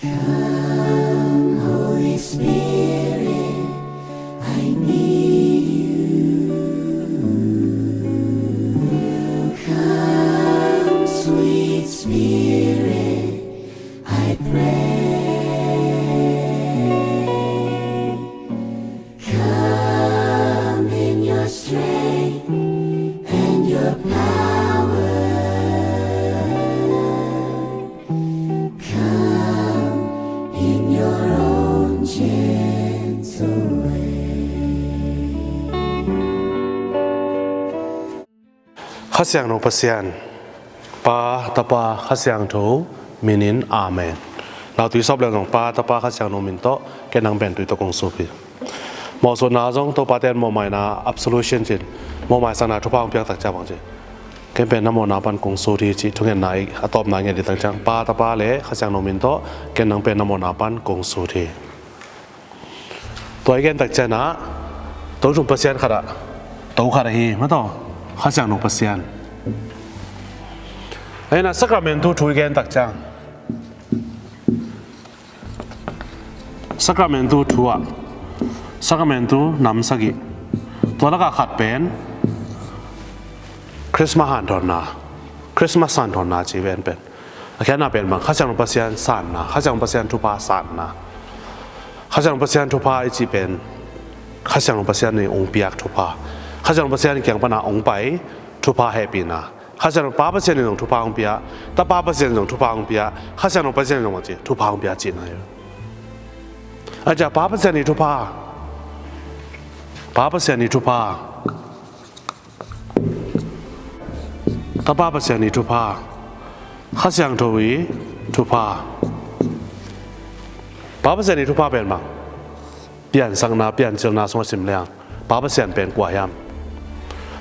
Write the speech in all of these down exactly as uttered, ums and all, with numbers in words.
Come, Holy Spirit, I need you. Come, sweet Spirit, I pray. Come in your strength and your power. Come in your own gentle way. Kha Siangtho Pasian, Pa, Tapa, Kha Siangtho minin, Amen. Nau tui sawp leng zong Pa, Tapa, Kha Siangtho min tawh, ken nang pen tui tawh kong sup hi. Mawhsutna zong Topa ten mawhmaina, absolution cin, mawhmaisakna thupha hong piak tak ciang bang ci, ken pen na mawhna pan kong sut hi cih thungetna i a tawpna i nget i tak ciang, Pa, Tapa le Kha Siangtho min tawh ken nang pen na mawhna pan kong sut hi. Tua i gen tak ciangin ah, to thum Pasian khat ah, to khat ahi, ma tawh, Kha Siangtho Pasian. Ahi na, Sacramentu thu i gen tak ciang, Sacramentu thu ah, Sacramentu nam sagih, tua lakah khat pen Christmas hanthawnna, Christmas hanthawnna ci ven pen. A khiatna pen bang, Kha Siangtho Pasian sanna, Kha Siangtho Pasian thupha sanna. Kha Siangtho Pasian thupha i cih pen, Kha Siangtho Pasian in hong piak thupha, Kha Siangtho Pasian kiang pana hong pai thupha hehpihna, Kha Siangtho, Pa Pasian in zong thupha hong pia, Tapa Pasian in zong thupha hong pia, Kha Siangtho Pasian in zong bang ci, thupha hong pia cihna hi. A ciah Pa Pasian i thupha, Pa Pasian i thupha, Tapa Pasian i thupha, Kha Siangtho i thupha. Pa Pasian i thupha pen bang, piansakna, piancilna sungah sim lehang, Pa Pasian pen kua hiam?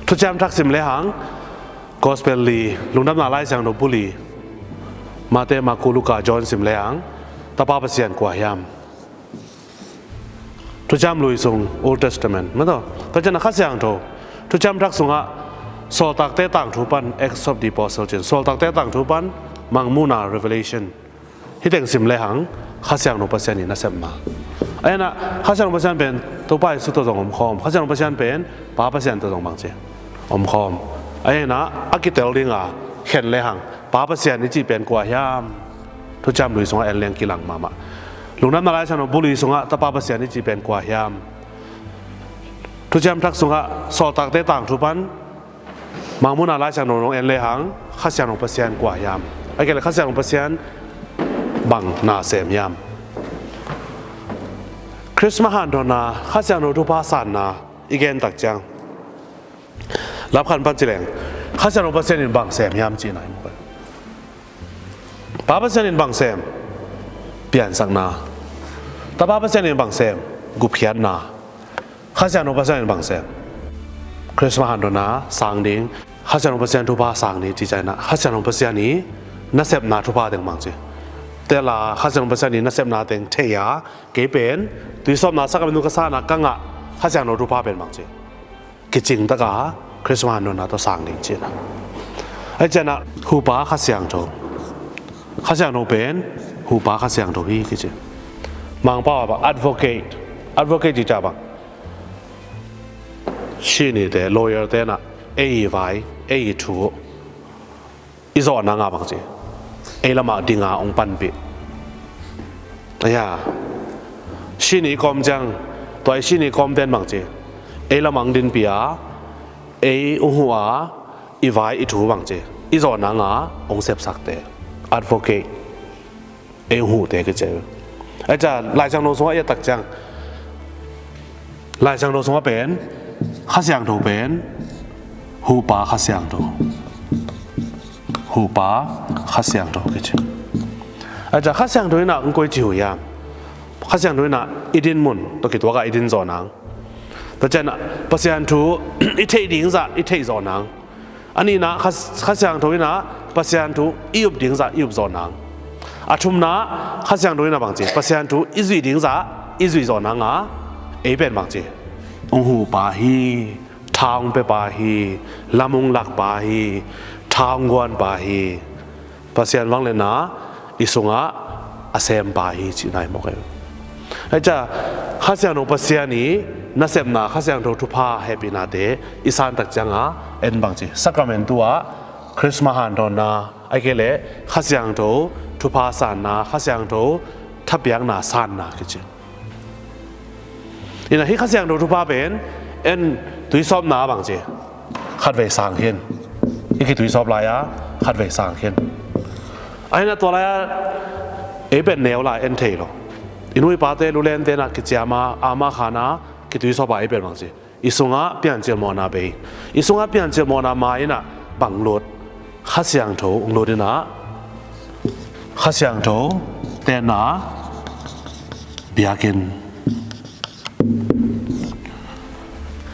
Thuciam Thak sim lehang, Gospel li, Lungdamna Lai Siangtho bu li, Mate, Marku, Luka, John sim lehang, Tapa Pasian kua hiam? Thuciam Lui sung, Old Testament, ma tawh. Tua ciangin ah Kha Siangtho, Thuciam Thak sungah Sawltakte Tangthu pan, Acts of the Apostle cin, Sawltakte Tangthu pan Mangmuhna, Revelation. Hih teng sim lehang, Kha Siangtho Pasian i nasepna. Ahi na, Kha Siangtho Pasian pen Topa Jesu tawh zong omkhawm, Kha Siangtho Pasian pen Pa Pasian tawh zong bang ci, omkhawm. Ahi na, a kitel dinga khen lehang, Pa Pasian i cih pen kua hiam? Thuciam Lui sungah en leng kilang mahmah. Lungdamna Lai Siangtho bu li sungah Tapa Pasian i cih pen kua hiam? Thuciam Thak sungah Sawltakte Tangthu pan Mangmuhna Lai Siangtho nong en lehang, Kha Siangtho Pasian kua hiam? Ahih kei leh Kha Siangtho Pasian bang na sem hiam? Christmas hanthawnna, Kha Siangtho thupha sanna i gen tak ciang, lapkhan pan ci leng, Kha Siangtho Pasian in bang sem hiam cihna hi. Pa Pasian in bang sem? Piansakna. Tapa Pasian in bang sem? Gupkhiatna. Kha Siangtho Pasian in bang sem? Christmas hanthawnna sang ding, Kha Siangtho Pasian thupha sang ding cih ciangin ah, Kha Siangtho Pasian i nasepna thupha teng bang ci. Tel a, Kha Siangtho Pasian i nasepna teng thei a, kei pen tuisawpna sakramentu ka san a, ka ngah Kha Siangtho thupha pen bang ci. Kicing taka Christmas hanthawnna tawh sang ding cihna. Ahih ciangin ah, Hupa Kha Siangtho. Kha Siangtho pen Hupa Kha Siangtho hi kici. Mangpau a bang advocate. Advocate cih ciang bang, sini te, lawyer te in ah ei i vai, ei i thu i zawh nanga bang ci, ei lamah dinga hong panpih. Aya, sini i kawm ciang, tua i sini i kawmte in bang ci, ei lamah hong dinpih a, ei hong huh a, i vai i thu bang ci, i zawh nanga hong sepsakte, advocate. Ei hong huhte kici. Ahih ciang Lai Siangtho sungah i et tak ciang, Lai Siangtho sungah pen, Kha Siangtho pen Hupa Kha Siangtho. Hupa Kha Siangtho kici. Ahih ciang Kha Siangtho in ah hong koici huh hiam? Kha Siangtho in ah i dinmun tawh kituak a i din zawh nang. Tua ciangin ah Pasian thu i theih ding zah i theih zawh nang. A nihna, Kha, Kha Siangtho in ah Pasian thu i up ding zah i up zawh nang. A thumna, Kha Siangtho in ah bang ci, Pasian thu i zuih ding zah i zuih zawh nanga, ei pen bang ci, hong huhpa hi, tha hong pepa hi, lam hong lakpa hi, tha hong guanpa hi. Pasian vangliatna i sungah a sempa hi cih nai mawk e. Hei ca, Kha Siangtho Pasian i nasepna, Kha Siangtho thupha hehpihnate i santak cianga en bang ci, Sacramentu ah Christmas hanthotna, ahih kei leh Kha Siangtho thupha sanna, Kha Siangtho thapiakna sanna kici. Ina hi Kha Siangtho thupha pen en, tuisawpna bang ci, khatvei sang khin. I kituisawp lai-a khatvei sang khin. Aina tua lai-a ei pen neu lai en thei lo. I nu i pate lulente na kiciama ama khana kituisawpa ei pen bang ci, i sungah piancil mawhna bei. I sungah piancil mawhna ma ina bang lut? Kha Siangtho lut ina, Kha Siangtho tenna biakinn.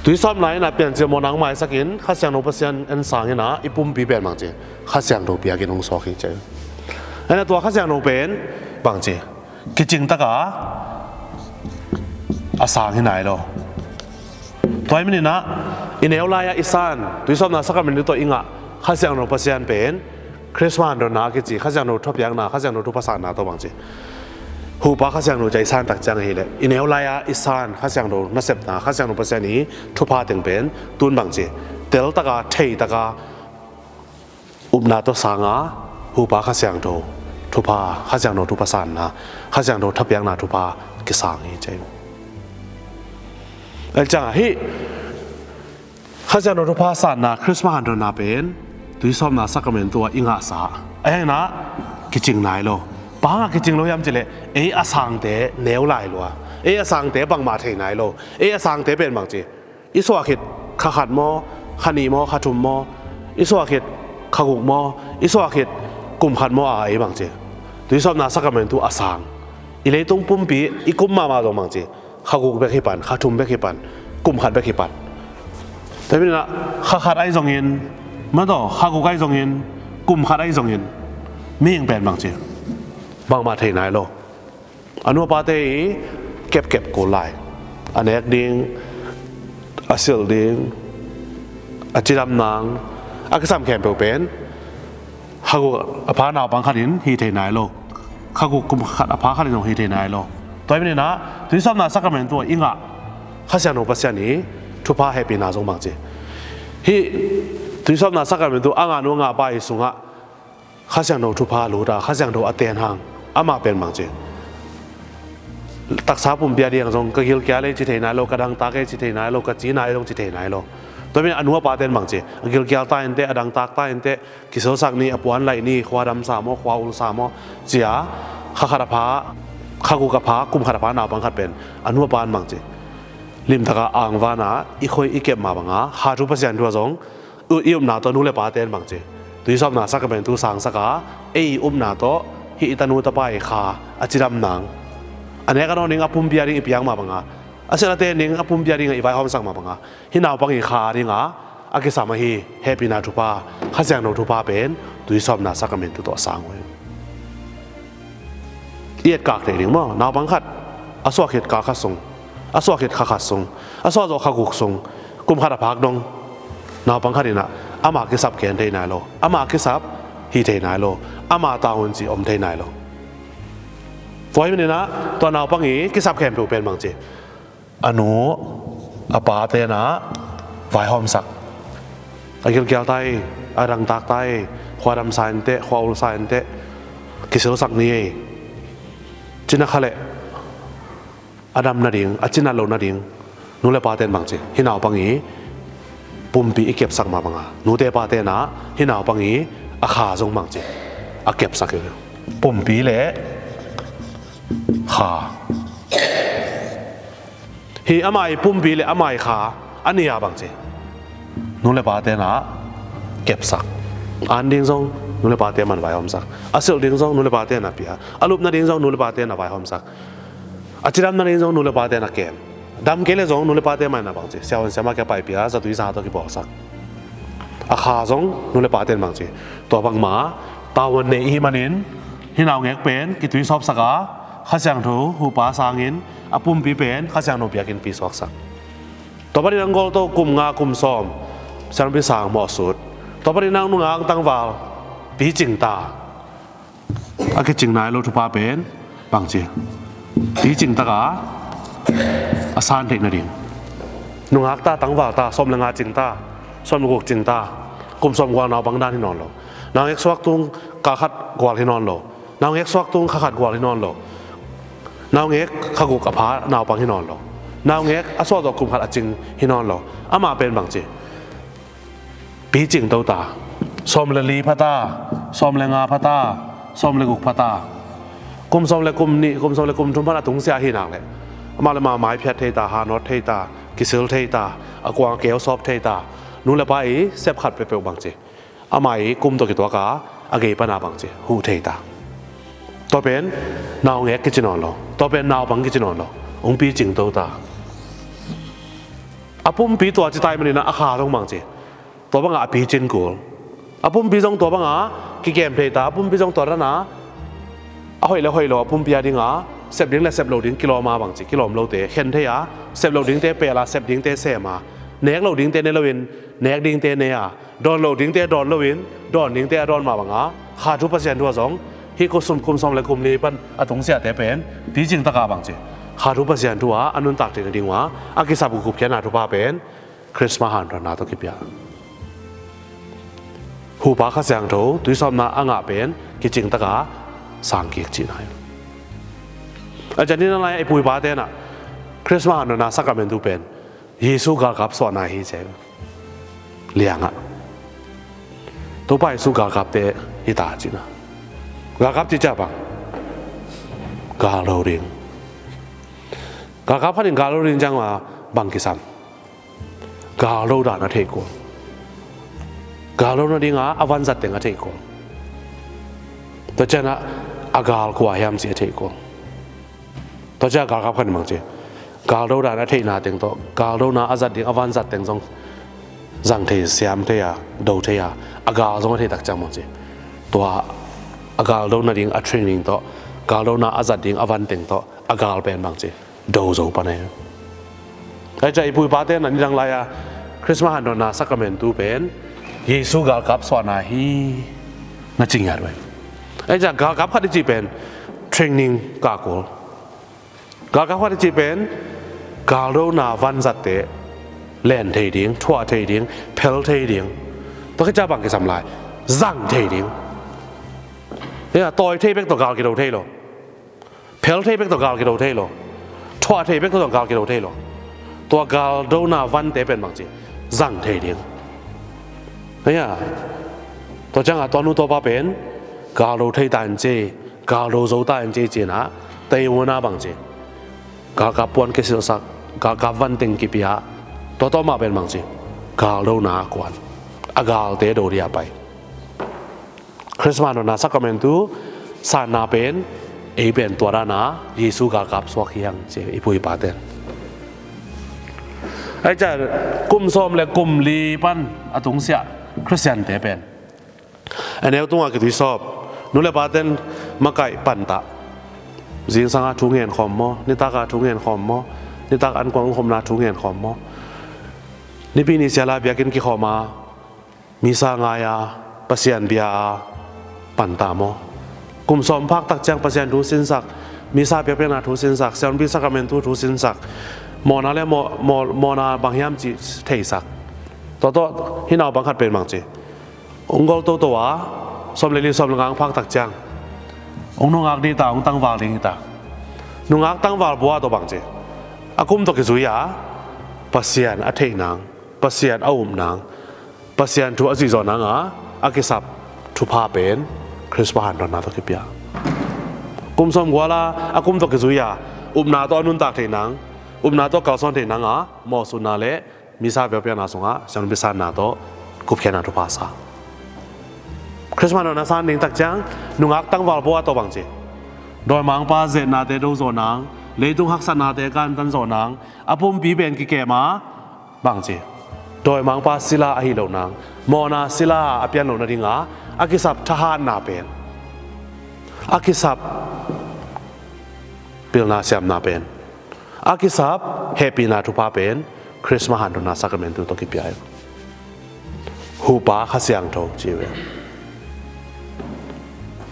Tuisawpna ina piancil mawhna hong maisakin Kha Siangtho Pasian en sang ina i pumpi pen bang ci, Kha Siangtho biakinn hong suak hi ci. Ina tua Kha Siangtho pen bang ci, kicing taka a sang hi nai lo. Tua hi manin ah i neu lai-a i san tuisawpna sacramentu tawh i ngah Kha Siangtho Pasian pen Christmas hanthotna kici, Kha Siangtho thapiakna, Kha Siangtho thupha sanna tawh bang ci, hupa Kha Siangtho ca i santak ciang ahileh i neu lai-a i san Kha Siangtho nasepna, Kha Siangtho Pasian i thupha teng pen tun bang ci, teltaka theitaka upna tawh sanga hupa Kha Siangtho thupha, Kha Siangtho thupha sanna, Kha Siangtho thapiakna thupha kisang hi ci. Ahi cianga hi Kha Siangtho thupha sanna, Christmas hanthotna pen tuisawpna sacramentu ah i ngahsa. Ahi hangin ah kicing nai lo. Bang hanga kicing lo hiam cileh ei a sangte neu lai lua, ei a sangte bangmah thei nai lo, ei a sangte pen bang ci, i suah khit kha khat maw, kha nih maw, kha thum maw, i suah khit kha guk maw, i suah khit kum khat maw a ei bang ci, tuisawpna sacramentu a sang. I leitung pumpi i kum mahmah zong bang ci, kha guk bek hi pan, kha thum bek hi pan, kum khat bek hi pan. Tua hi manin ah kha khat ahi zongin, mataw, kha guk ahi zongin, kum khat ahi zongin, mihing pen bang ci, bangmah thei nai lo. A nu a pate i kepkep kul lai. A nek ding, a silh ding, a cidam nang, a kisam khempeuh pen kha guk a pha naupang khatin hi thei nai lo. Kha guk kum khat a pha khatin zong hi thei nai lo. Tua hi manin ah tuisawpna sacramentu ah i ngah Kha Siangtho Pasian i thupha hehpihna zong bang ci, hi tuisawpna sacramentu a ngah nu a ngah pa i sungah Kha Siangtho thupha lut a, Kha Siangtho a ten hang, amah pen bang ci, taksa pumpi a ding zong ka gilkial ei ci thei nai lo, ka dangtak ei ci thei nai lo, ka cina ei zong ci thei nai lo. Tua hi manin a nu a pate in bang ci, a gilkial ta inteh, a dangtak ta inteh, kisilsak ni, a puan laih ni, khua damsa maw, khua ulsa maw, ci-a kha khat a pha, kha guk a pha, kum khat a pha naupang khat pen a nu a pa in bang ci, limtaka angvana i khoi i kep mah banga, kha thu Pasian thu ah zong i upna tawh nu le pate in bang ci, tuisawpna sacramentu sangsaka, ei i upna tawh hih i tanu tapa i kha a cidam nang, a nek a nawn ding a pumpi a ding i piak mah banga, a silh a ten ding a pumpi a ding a i vaihawmsak mah banga, hih naupang i kha a dinga a kisam ahi hehpihna thupha, Kha Siangtho thupha pen tuisawpna sacramentu tawh a sang uh hi. I etkak theih ding maw, naupang khat a suah khit kal khat sung, a suah khit kha khat sung, a suah zawh kha guk sung, kum khat a phak dong naupang khat in ah ama kisap khen thei nai lo, ama kisap hi thei nai lo, ama taunci om thei nai lo. Tua hi manin ah tua naupang i kisap khempeuh pen bang ci, a nu a pate in ah vaihawmsak. A gilkial ta ei, a dangtak ta ei, khua damsa inteh, khua ulsa inteh, kisilsak ni ei, cina kha leh a dam nading, a cina loh nading, nu le pate in bang ci, hih naupang i pumpi i kepsak mah banga, nute pate in ah hih naupang i a kha zong bang ci, a kepsak hi. Pumpi le kha. Hih ama i pumpi le ama i kha a nih a bang ci, nu le pate in ah kepsak. An ding zong nu le pate in vaihawmsak. A silh ding zong nu le pate in pia. A lupna ding zong nu le pate in vaihawmsak. A cidam nading zong nu le pate in kem. Dam kei leh zong nu le pate mah in bang ci, siavuan siama kiang paipih a, zatui za tawh kibawlsak. A kha zong nu le pate in bang ci, tua bangmah tavuan nei i hih manin hih naungek pen kituisawpsak a, Kha Siangtho hupa sangin a pumpi pen Kha Siangtho biakinnpi suaksak. Tua panin a gol to kum nga kum sawm siangpi sang mawhsut. Tua panin a nungak tangval picing ta. A kicing nai lo thupha pen Bangci picing taka a san theih nading, nungak ta, tangval ta, sawm le nga cing ta, sawm le guk cing ta, kum sawm gual naupang dan hi nawn lo. Naungek suak tung kha khat gual hi nawn lo. Naungek suak tung kha khat gual hi nawn lo. Naungek kha guk a pha naupang hi nawn lo. Naungek a suah zawh kum khat a cing hi nawn lo. Amah pen bangci picing to ta, sawm le li pha ta, sawm le nga pha ta, sawm le guk pha ta. Kum sawm le kum nih, kum sawm le kum thum pan a tungsiah hi nak leh amah le amah maiphiat thei ta, hanawt thei ta, kisil thei ta, a kuang a keu sawp thei ta. Nu le pa i sep khat peuhpeuh bangci amah i kum tawh kituak a, a gei pana bangci huh thei ta. Tua pen naungek kici nawn lo, tua pen naupang kici nawn lo. Ung picing to ta. A pumpi tua ci tai manin a kha zong bangci tua banga a picin kul. A pumpi zong tua banga kikem thei ta, a pumpi zong tua dana a hoih le hoih lo a pumpi a dinga sep ding le sep lo ding kilawm a bangci kilawm lote khen thei a, sep lo dingte pel a, sep dingte sem a, nek lo dingte ne loin nek dingte ne a, dawn lo dingte dawn loin dawn dingte a dawn mah banga kha thu Pasian thu a zong hih kum sawm, kum sawm le kum li pan a tungsiahte pen picing taka bangci kha thu Pasian thu a a nuntak theih nading uh a a kisap uh gupkhiatna thupha pen Christmas handawnna tawh kipia. Hupa Kha Siangtho tuisawpna a ngah pen kicing taka sang kik cihna hi. A cian ni na lai a i pu i pate na Christmas handawnna sacrament uh pen Jesu galkap suahna hi ci a, liangah Topa Jesu galkapte hi ta cihna. Galkap cih ciah bang, gal do ding. Galkap khat in gal do ding ciang a bang kisam? Gal do dan a theih kul. Gal do nadinga a vanzat teng a theih kul. Tua cianah a gal kua hiam cih a theih kul. Tua ciah galkap khat in bangci gal do dan a theihna teng tawh gal dona a zat ding a vanzat teng zong zang thei, siam thei a, do thei a, a gal zong a thei tak ciang bangci tua a gal do nading a training tawh gal dona a zat ding a van teng tawh a gal pen bangci do zo pan ahi. Ahi ciah i pu i pate na nidang lai-a Christmas handawnna sacrament uh pen Jesu galkap suahna hi na ci ngiat uh ahi. Ahi ciah galkap khat i cih pen training kah kul. Galkap khat i cih pen galdona vanzatte len thei ding, thuah thei ding, phel thei ding. Tua khit ciah bang kisam lai? Zang thei ding. Hia, tawi thei bek tawh gal kido thei lo. Phel thei bek tawh gal kido thei lo. Thuah thei bek tawh gal kido thei lo. Tua galdona vante pen bangci zang thei ding. Hia, tua ciangah tua nu tua pa pen galdo thei ta in ci, galdo zo ta in ci cinah tei unah bangci galkap puan kisilhsak, galkap vanteng kipia, tua tawh mah pen bangci galdona a kuan, a galte do dia pai. Christmas nona sacrament uh sanna pen ei pen tua dana Jesu galkap suak hi hang ci i pu i paten. Ahi ciah kum sawm le kum li pan a tungsiah Khristiante pen a neu tungah kituisawp, nu le paten makaih pantah, zingsanga thu ngen khawm maw, nitaka thu ngen khawm maw, nitak ankuang khawmna thu ngen khawm maw, nipi ni siala biakinn kikhawma misa ngai-a Pasian bia-a pantah maw? Kum sawm phak tak ciang Pasian thu sinsak, misa biakpiakna thu sinsak, siavuanpi sacrament thu, thu sinsak, mawhna le mawh, mawh, mawhna bang hiam cih theisak. Tua tawh hih naupang khat pen bangci ung gol toto a, sawm le li sawm le nga ang phak tak ciang ung nungak ding ta, ung tangval ding hi ta. Nungak tangval bua tawh bangci a kum tawh kizui a Pasian a theih nang, Pasian a up nang, Pasian thu a zuih zawh nanga a kisap thupha pen Christmas handawnna tawh kipia. Kum sawm guala a kum tawh kizui a upna tawh a nuntak theih nang, upna tawh kalsuan theih nanga mawhsutna le misa biakpiakna sungah siavuanpi sanna tawh gupkhiatna thupha sa. Christmas nona san ding tak ciang nungak tangval bua tawh bangci dawimangpa zetnate do zawh nang, leitung haksatnate kantan zawh nang, a pumpi pen kikem a bangci dawimangpa sila ahi loh nang, mawhna sila a pian loh nadinga a kisap thahatna pen, a kisap pilna siamna pen, a kisap hehpihna thupha pen Christmas handawnna sacrament tawh kipia hi. Hupa Kha Siangtho ci uh hi.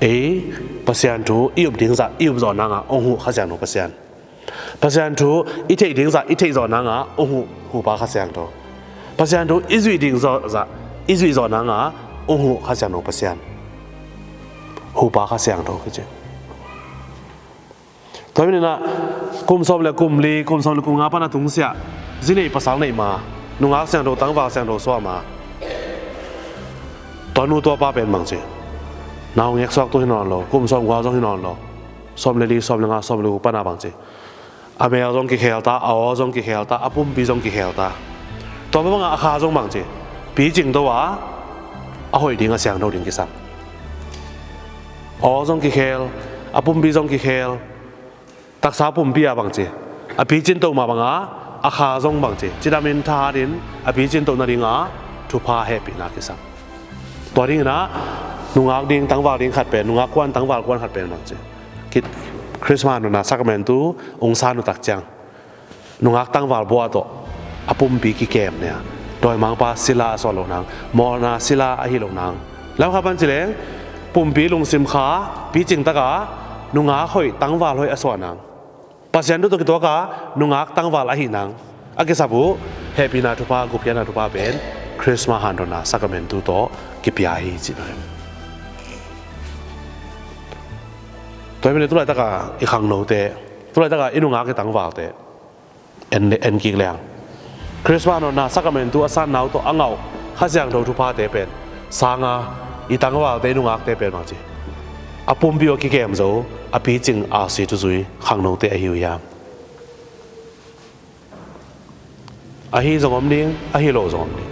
Ei Pasian thu i up ding zah i up zawh nanga hong huh Kha Siangtho Pasian. Pasian thu i theih ding zah i theih zawh nanga hong huh Hupa Kha Siangtho. Pasian thu i zuih ding zawh zah i zuih zawh nanga hong huh Kha Siangtho Pasian. Hupa Kha Siangtho kici. Tua hi maninah kum sawm le kum li, kum sawm le kum nga pana tungsiah zi neih pasal neih ma, nungak siangtho, tangval siangtho suah ma, tua nu tua pa pen bangci, na hong eksuak tu hi nawn lo, kum sawm gua zong hi nawn lo, sawm le li, sawm le nga, sawm le guk pana bangci, a mel zong kikhel ta, a aw zong kikhel ta, a pumpi zong kikhel ta. Tua pa bangah a kha zong bangci, picing to a, a hoih ding a siangtho ding kisam. Aw zong kikhel, a pumpi zong kikhel, taksa pumpi a bangci, a picin to mah banga a kha zong bangci, cidamin thahatin a picin to nadinga thupha hehpihna kisam. Tua dinginah nungak ding tangval ding khat pen, nungak kuan tangval kuan khat pen bangci, Christmas nuna sakramentu ungsa nutak ciang nungak tangval buah tawh a pumpi kikem nia, dawimangpa sila a suah loh nang, mawhna sila ahi loh nang. Lamkha pan cileng pumpi lungsim kha picing taka nungak hoih tangval hoih a suah nang. Pasian thu tawh kituaka nungak tangval ahi nang a kisap uh hehpihna thupha, gupkhiatna thupha pen Christmas hanthotna sakramentu tawh kipia hi ci. Tua hi mene tulaitaka i khangnote, tulaitaka i nungak i tangvalte en, en kik leng Christmas notna sakramentu a sanna uh tawh a ngah uh Kha Siangtho thuphate pen sanga i tangvalte i nungakte pen bangci a pumpi uh a kikem zo a picing a si thuzui khangnote ahi uh hiam? Ahi zong om ding, ahi lo zong om ding.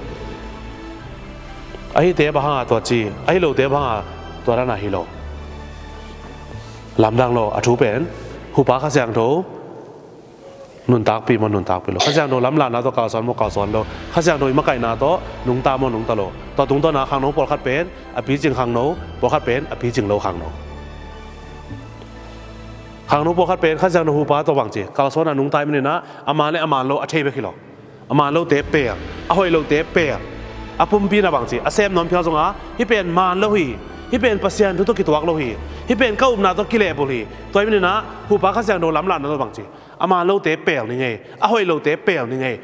Ahite bang hanga tua ci, ahi lote bang hanga tua dana hi lo. Lamdang lo, a thu pen Hupa Kha Siangtho nuntakpi maw nuntakpi lo, Kha Siangtho lamlahna tawh kalsuan maw kalsuan lo, Kha Siangtho i makaihna tawh nungta maw nungta lo. Tua tungtawna khangno pawlkhat pen a picing khangno, pawlkhat pen a picing lo khangno. Khangno pawlkhat pen Kha Siangtho Hupa tawh bangci kalsuanna nungta hi maninah a man le a man lo a thei bek hi lo. A man lote pel, a hoih lote pel. A pumpi na bangci a sem nuam phial zonga hih pen man lo hi, hih pen Pasian thu tawh kituak lo hi, hih pen ka upna tawh kilehbulh hi. Tua hi maninah Hupa Kha Siangtho lamlahna tawh bangci a man lote pel ni ngei, a hoih lote pel ni ngei.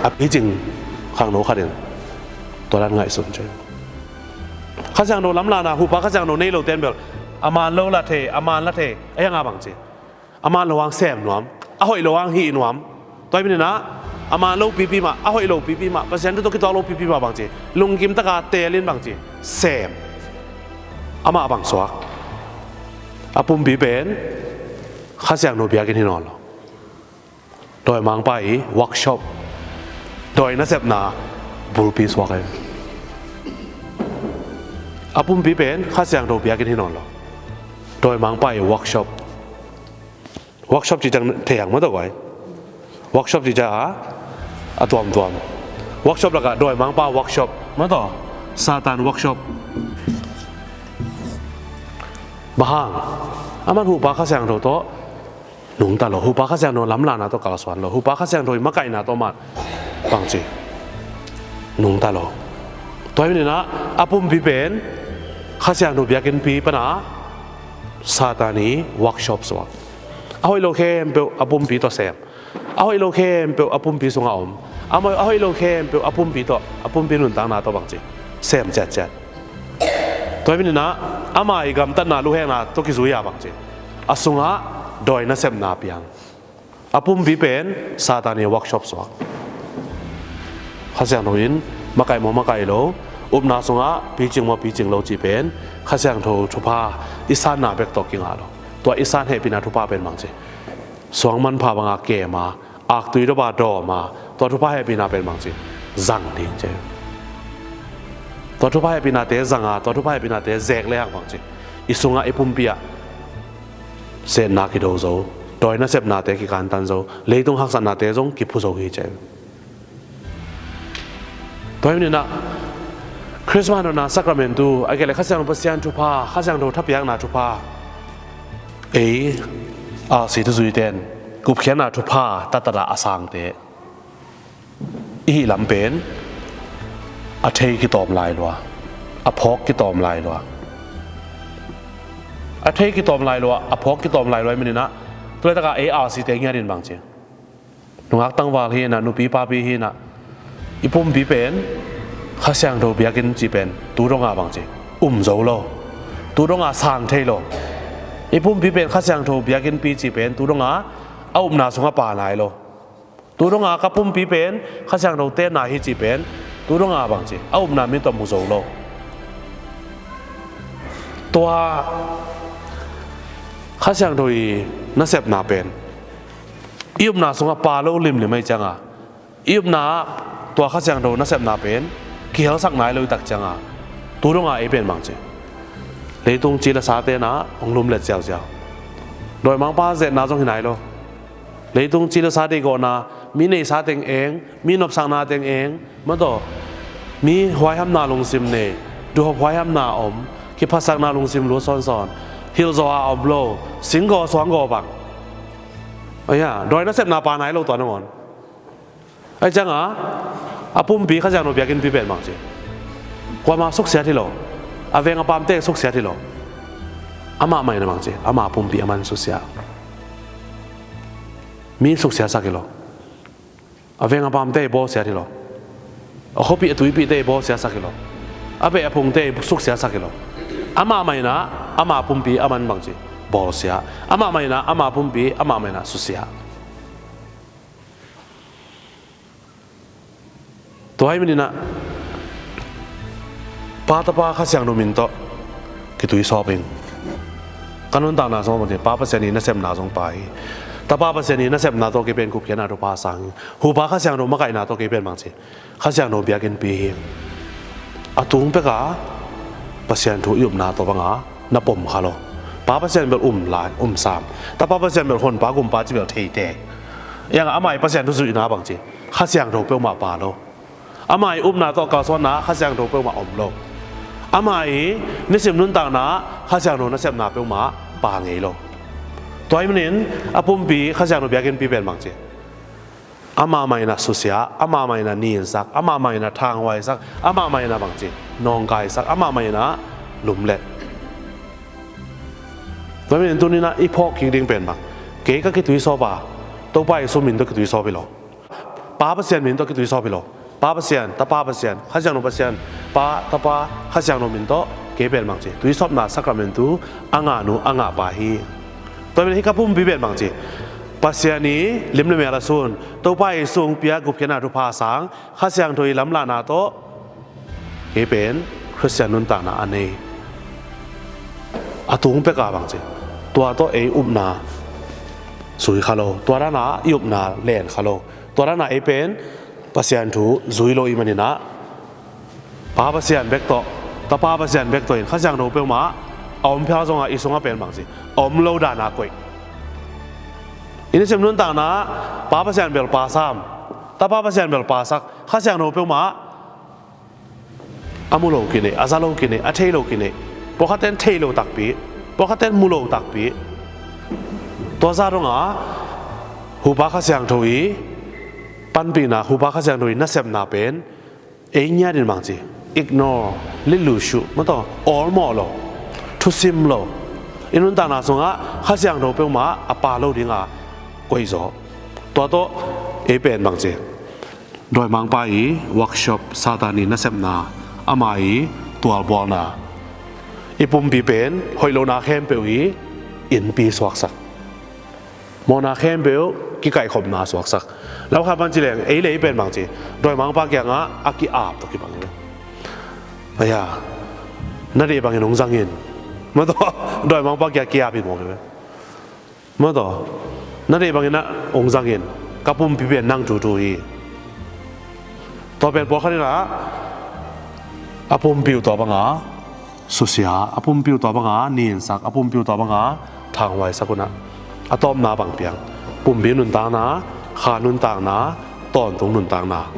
A picing khangno khatin tua dan ngaihsun ci. Kha Siangtho lamlahna Hupa Kha Siangtho nei lote in bel a man lo la thei, a man la thei, a hianga bangci a man lo ang sem nuam, a hoih lo ang hih nuam. Tua hi maninah a man lo pipi mah, a hoih lo pipi mah, Pasian thu tawh kituak lo pipi mah bangci lungkim taka teelin bangci sem. Amah bang suak? A pumpi pen Kha Siangtho biakinn hi nawn lo. Dawimangpa i workshop, dawi nasepna bulpi suak hi. A pumpi pen Kha Siangtho biakinn hi nawn lo. Dawimangpa i workshop. Workshop ci ciang thei hang maw tawh guai. Workshop ci ciang a, a tuamtuam. Workshop lakah dawimangpa workshop maw tawh, Satan workshop. Bang hang? Aman Hupa Kha Siangtho tawh nungta lo, Hupa Kha Siangtho lamlahna tawh kalsuan lo, Hupa Kha Siangtho i makaihna tawh man bangci nungta lo. Tua hi maninah a pumpi pen Kha Siangtho biakinnpi pana Satan i workshop suak. A hoih lo khempeuh a pumpi tawh sem. A hoih lo khempeuh a pumpi sungah om. A hoih, a hoih lo khempeuh a pumpi tawh, a pumpi nuntakna tawh bangci sem ciatciat. Tua hi maninah ama i gamtatna luhekna tawh kizui a bangci a sungah dawi nasepna piang. A pumpi pen Satan i workshop suak. Kha Siangtho in makaih maw makaih lo, upna sungah picing maw picing lo cih pen Kha Siangtho thupha i sanna bek tawh kingah lo. Tua i san hehpihna thupha pen bangci suang manpha banga kema, aktui dopa dawma, tua thupha hehpihna pen bangci zang ding ci. Tua thupha hehpihnate zanga, tua thupha hehpihnate zek lehang bangci i sungah i pumpi ah setna kido zo, dawi nasepnate kikantan zo, leitung haksatnate zong kiphu zo hi ci. Tua hi maninah Christmas notna sakramentu, a kei le Kha Siangtho Pasian thupha, Kha Siangtho thapiakna thupha, ei a si thuzuite in gupkhiatna thupha tatata a sangte i hih lam pen a thei kitawm lai lua, a phawk kitawm lai lua. A thei kitawm lai lua, a phawk kitawm lai lua i maninah, tulaitakah ei R C te ngiatin bang ci. Nungak tangval hi inah, nupi papi hi inah, i pumpi pen Kha Siangtho biakinn ci pen tu donga bang ci, um zo lo. Tu donga sang thei lo. I pumpi pen Kha Siangtho biakinnpi ci pen tu donga a upna sungah pa nai lo. Tu donga ka pumpi pen Kha Siangtho tenna hi ci pen tu donga bang ci, a upna mi tawh mu zo lo. Tua Kha Siangtho i nasepna pen i upna sungah pa lo limlim ahi cianga, i upna ah tua Kha Siangtho nasepna pen kihelsak nai lo i tak cianga, tu donga ei pen bang ci, leitung ci le sa tenah hong lumlet ziauziau. Dawimangpa zetna zong hi nai lo. Leitung ci le sa deihgawhna, mi neihsa teng eng, mi nopsakna teng eng, mataw, mi huaihamna lungsim nei, duhhop huaihamna om, kiphatsakna lungsim lu sawnsawn, hilhzawh a om lo, singgaw suanggaw bang. Aya, dawi nasepna pa nai lo tua nangawn. Ahi cianga a pumpi Kha Siangtho biakinnpi pen bang ci, kuama suksiat hi lo. A veng a pamte suksiat hi lo. Amah mah in a bang ci, ama pumpi a man susia. Mi suksiasak hi lo. A veng a pamte bawlsiat hi lo. A khuapih a tuipihte bawlsiasak hi lo. A beh a phungte suksiasak hi lo. Amah mah in a, ama pumpi a man bang ci, bawlsia. Amah mah in a, ama pumpi amah mah in a susia. Tua hi maninah Pa, Tapa, Kha Siangtho min tawh kituisawp ing. Ka nuntakna zong bang ci, Pa Pasian i nasepna zong pa hi. Tapa Pasian i nasepna tawh kei pen gupkhiatna thupha sang hi. Hupa Kha Siangtho makaihna tawh kei pen bang ci, Kha Siangtho biakinnpi hi. A tung peka Pasian thu i upna tawh banga na pom kha lo. Pa Pasian bel um lai, um sam. Tapa Pasian bel honpa gumpa ci bel theite. Ianga ama i Pasian thu zuihna bang ci, Kha Siangtho peuhmah pa lo. Ama i upna tawh kalsuanna Kha Siangtho peuhmah om lo. Ama i nisim nuntakna Kha Siangtho nasepna peuhmah pa ngei lo. Tua hi manin a pumpi Kha Siangtho biakinnpi pen bang ci, amah mah in a susia, amah mah in a ninsak, amah mah in a thanghuaisak, amah mah in a bang ci, nawngkaisak, amah mah in a lumlet. Tua hi manin tuninah i phawk kik ding pen bang, kei ka kituisawp a, Topa Jesu min tawh kituisawp hi lo. Pa Pasian min tawh kituisawp hi lo. Pa Pasian, Tapa Pasian, Kha Siangtho Pasian, Pa, Tapa, Kha Siangtho min tawh kei pen bang ci, tuisawpna sakramentu a ngahnu a ngahpa hi. Tua hi manin hih ka pumpi pen bang ci, Pasian i lim le mel a sun, Topa Jesu hong pia gupkhiatna thupha sang, Kha Siangtho i lamlahna tawh kei pen Khristian nuntakna a nei. A tung peka bang ci, tua tawh ei upna zui kha lo. Tua dana i upna len kha lo. Tua dana ei pen Pasian thu zui lo i maninah Pa Pasian bek tawh, Tapa Pasian bek tawh in Kha Siangtho peuhmah a om phial zongah i sungah pen bang ci, a om lo dana koih. I nisim nuntakna Pa Pasian bel pa sam, Tapa Pasian bel pa sak, Kha Siangtho peuhmah a mu lo kinei, a za lo kinei, a thei lo kinei. Pawlkhatten thei lo takpi, pawlkhatten mu lo takpi. Tua zah dongah Hupa Kha Siangtho i panpihna, Hupa Kha Siangtho i nasepna pen ei ngiatin bang ci, ignore, litlusuh, mataw, awlmawh lo, thusim lo. I nuntakna sungah Kha Siangtho peuhmah a pa lo dinga koihzaw. Tua tawh ei pen bang ci, dawimangpa i workshop, Satan i nasepna, ama i tualbawlna, i pumpi pen hoih lohna khempeuh i innpi suaksak, mawhna khempeuh kikaihkhopna suaksak. Lau khat pan ci leng, ei le ei pen bang ci, dawimangpa kiangah a ki-ap tawh kibang hi. Aya, na deih bangin hong zangin, mataw, dawimangpa kiangah ki-ap hi mawk hi. Mataw, na deih bangin ah hong zangin, ka pumpi pen nang tutu hi. Tua pen pawlkhat in ah a pumpi uh tua banga susia, a pumpi uh tua banga ninsak, a pumpi uh tua banga thanghuaisak un ah, a tawpna bang piang? Pumpi nuntakna, kha nuntakna, tawntung nuntakna,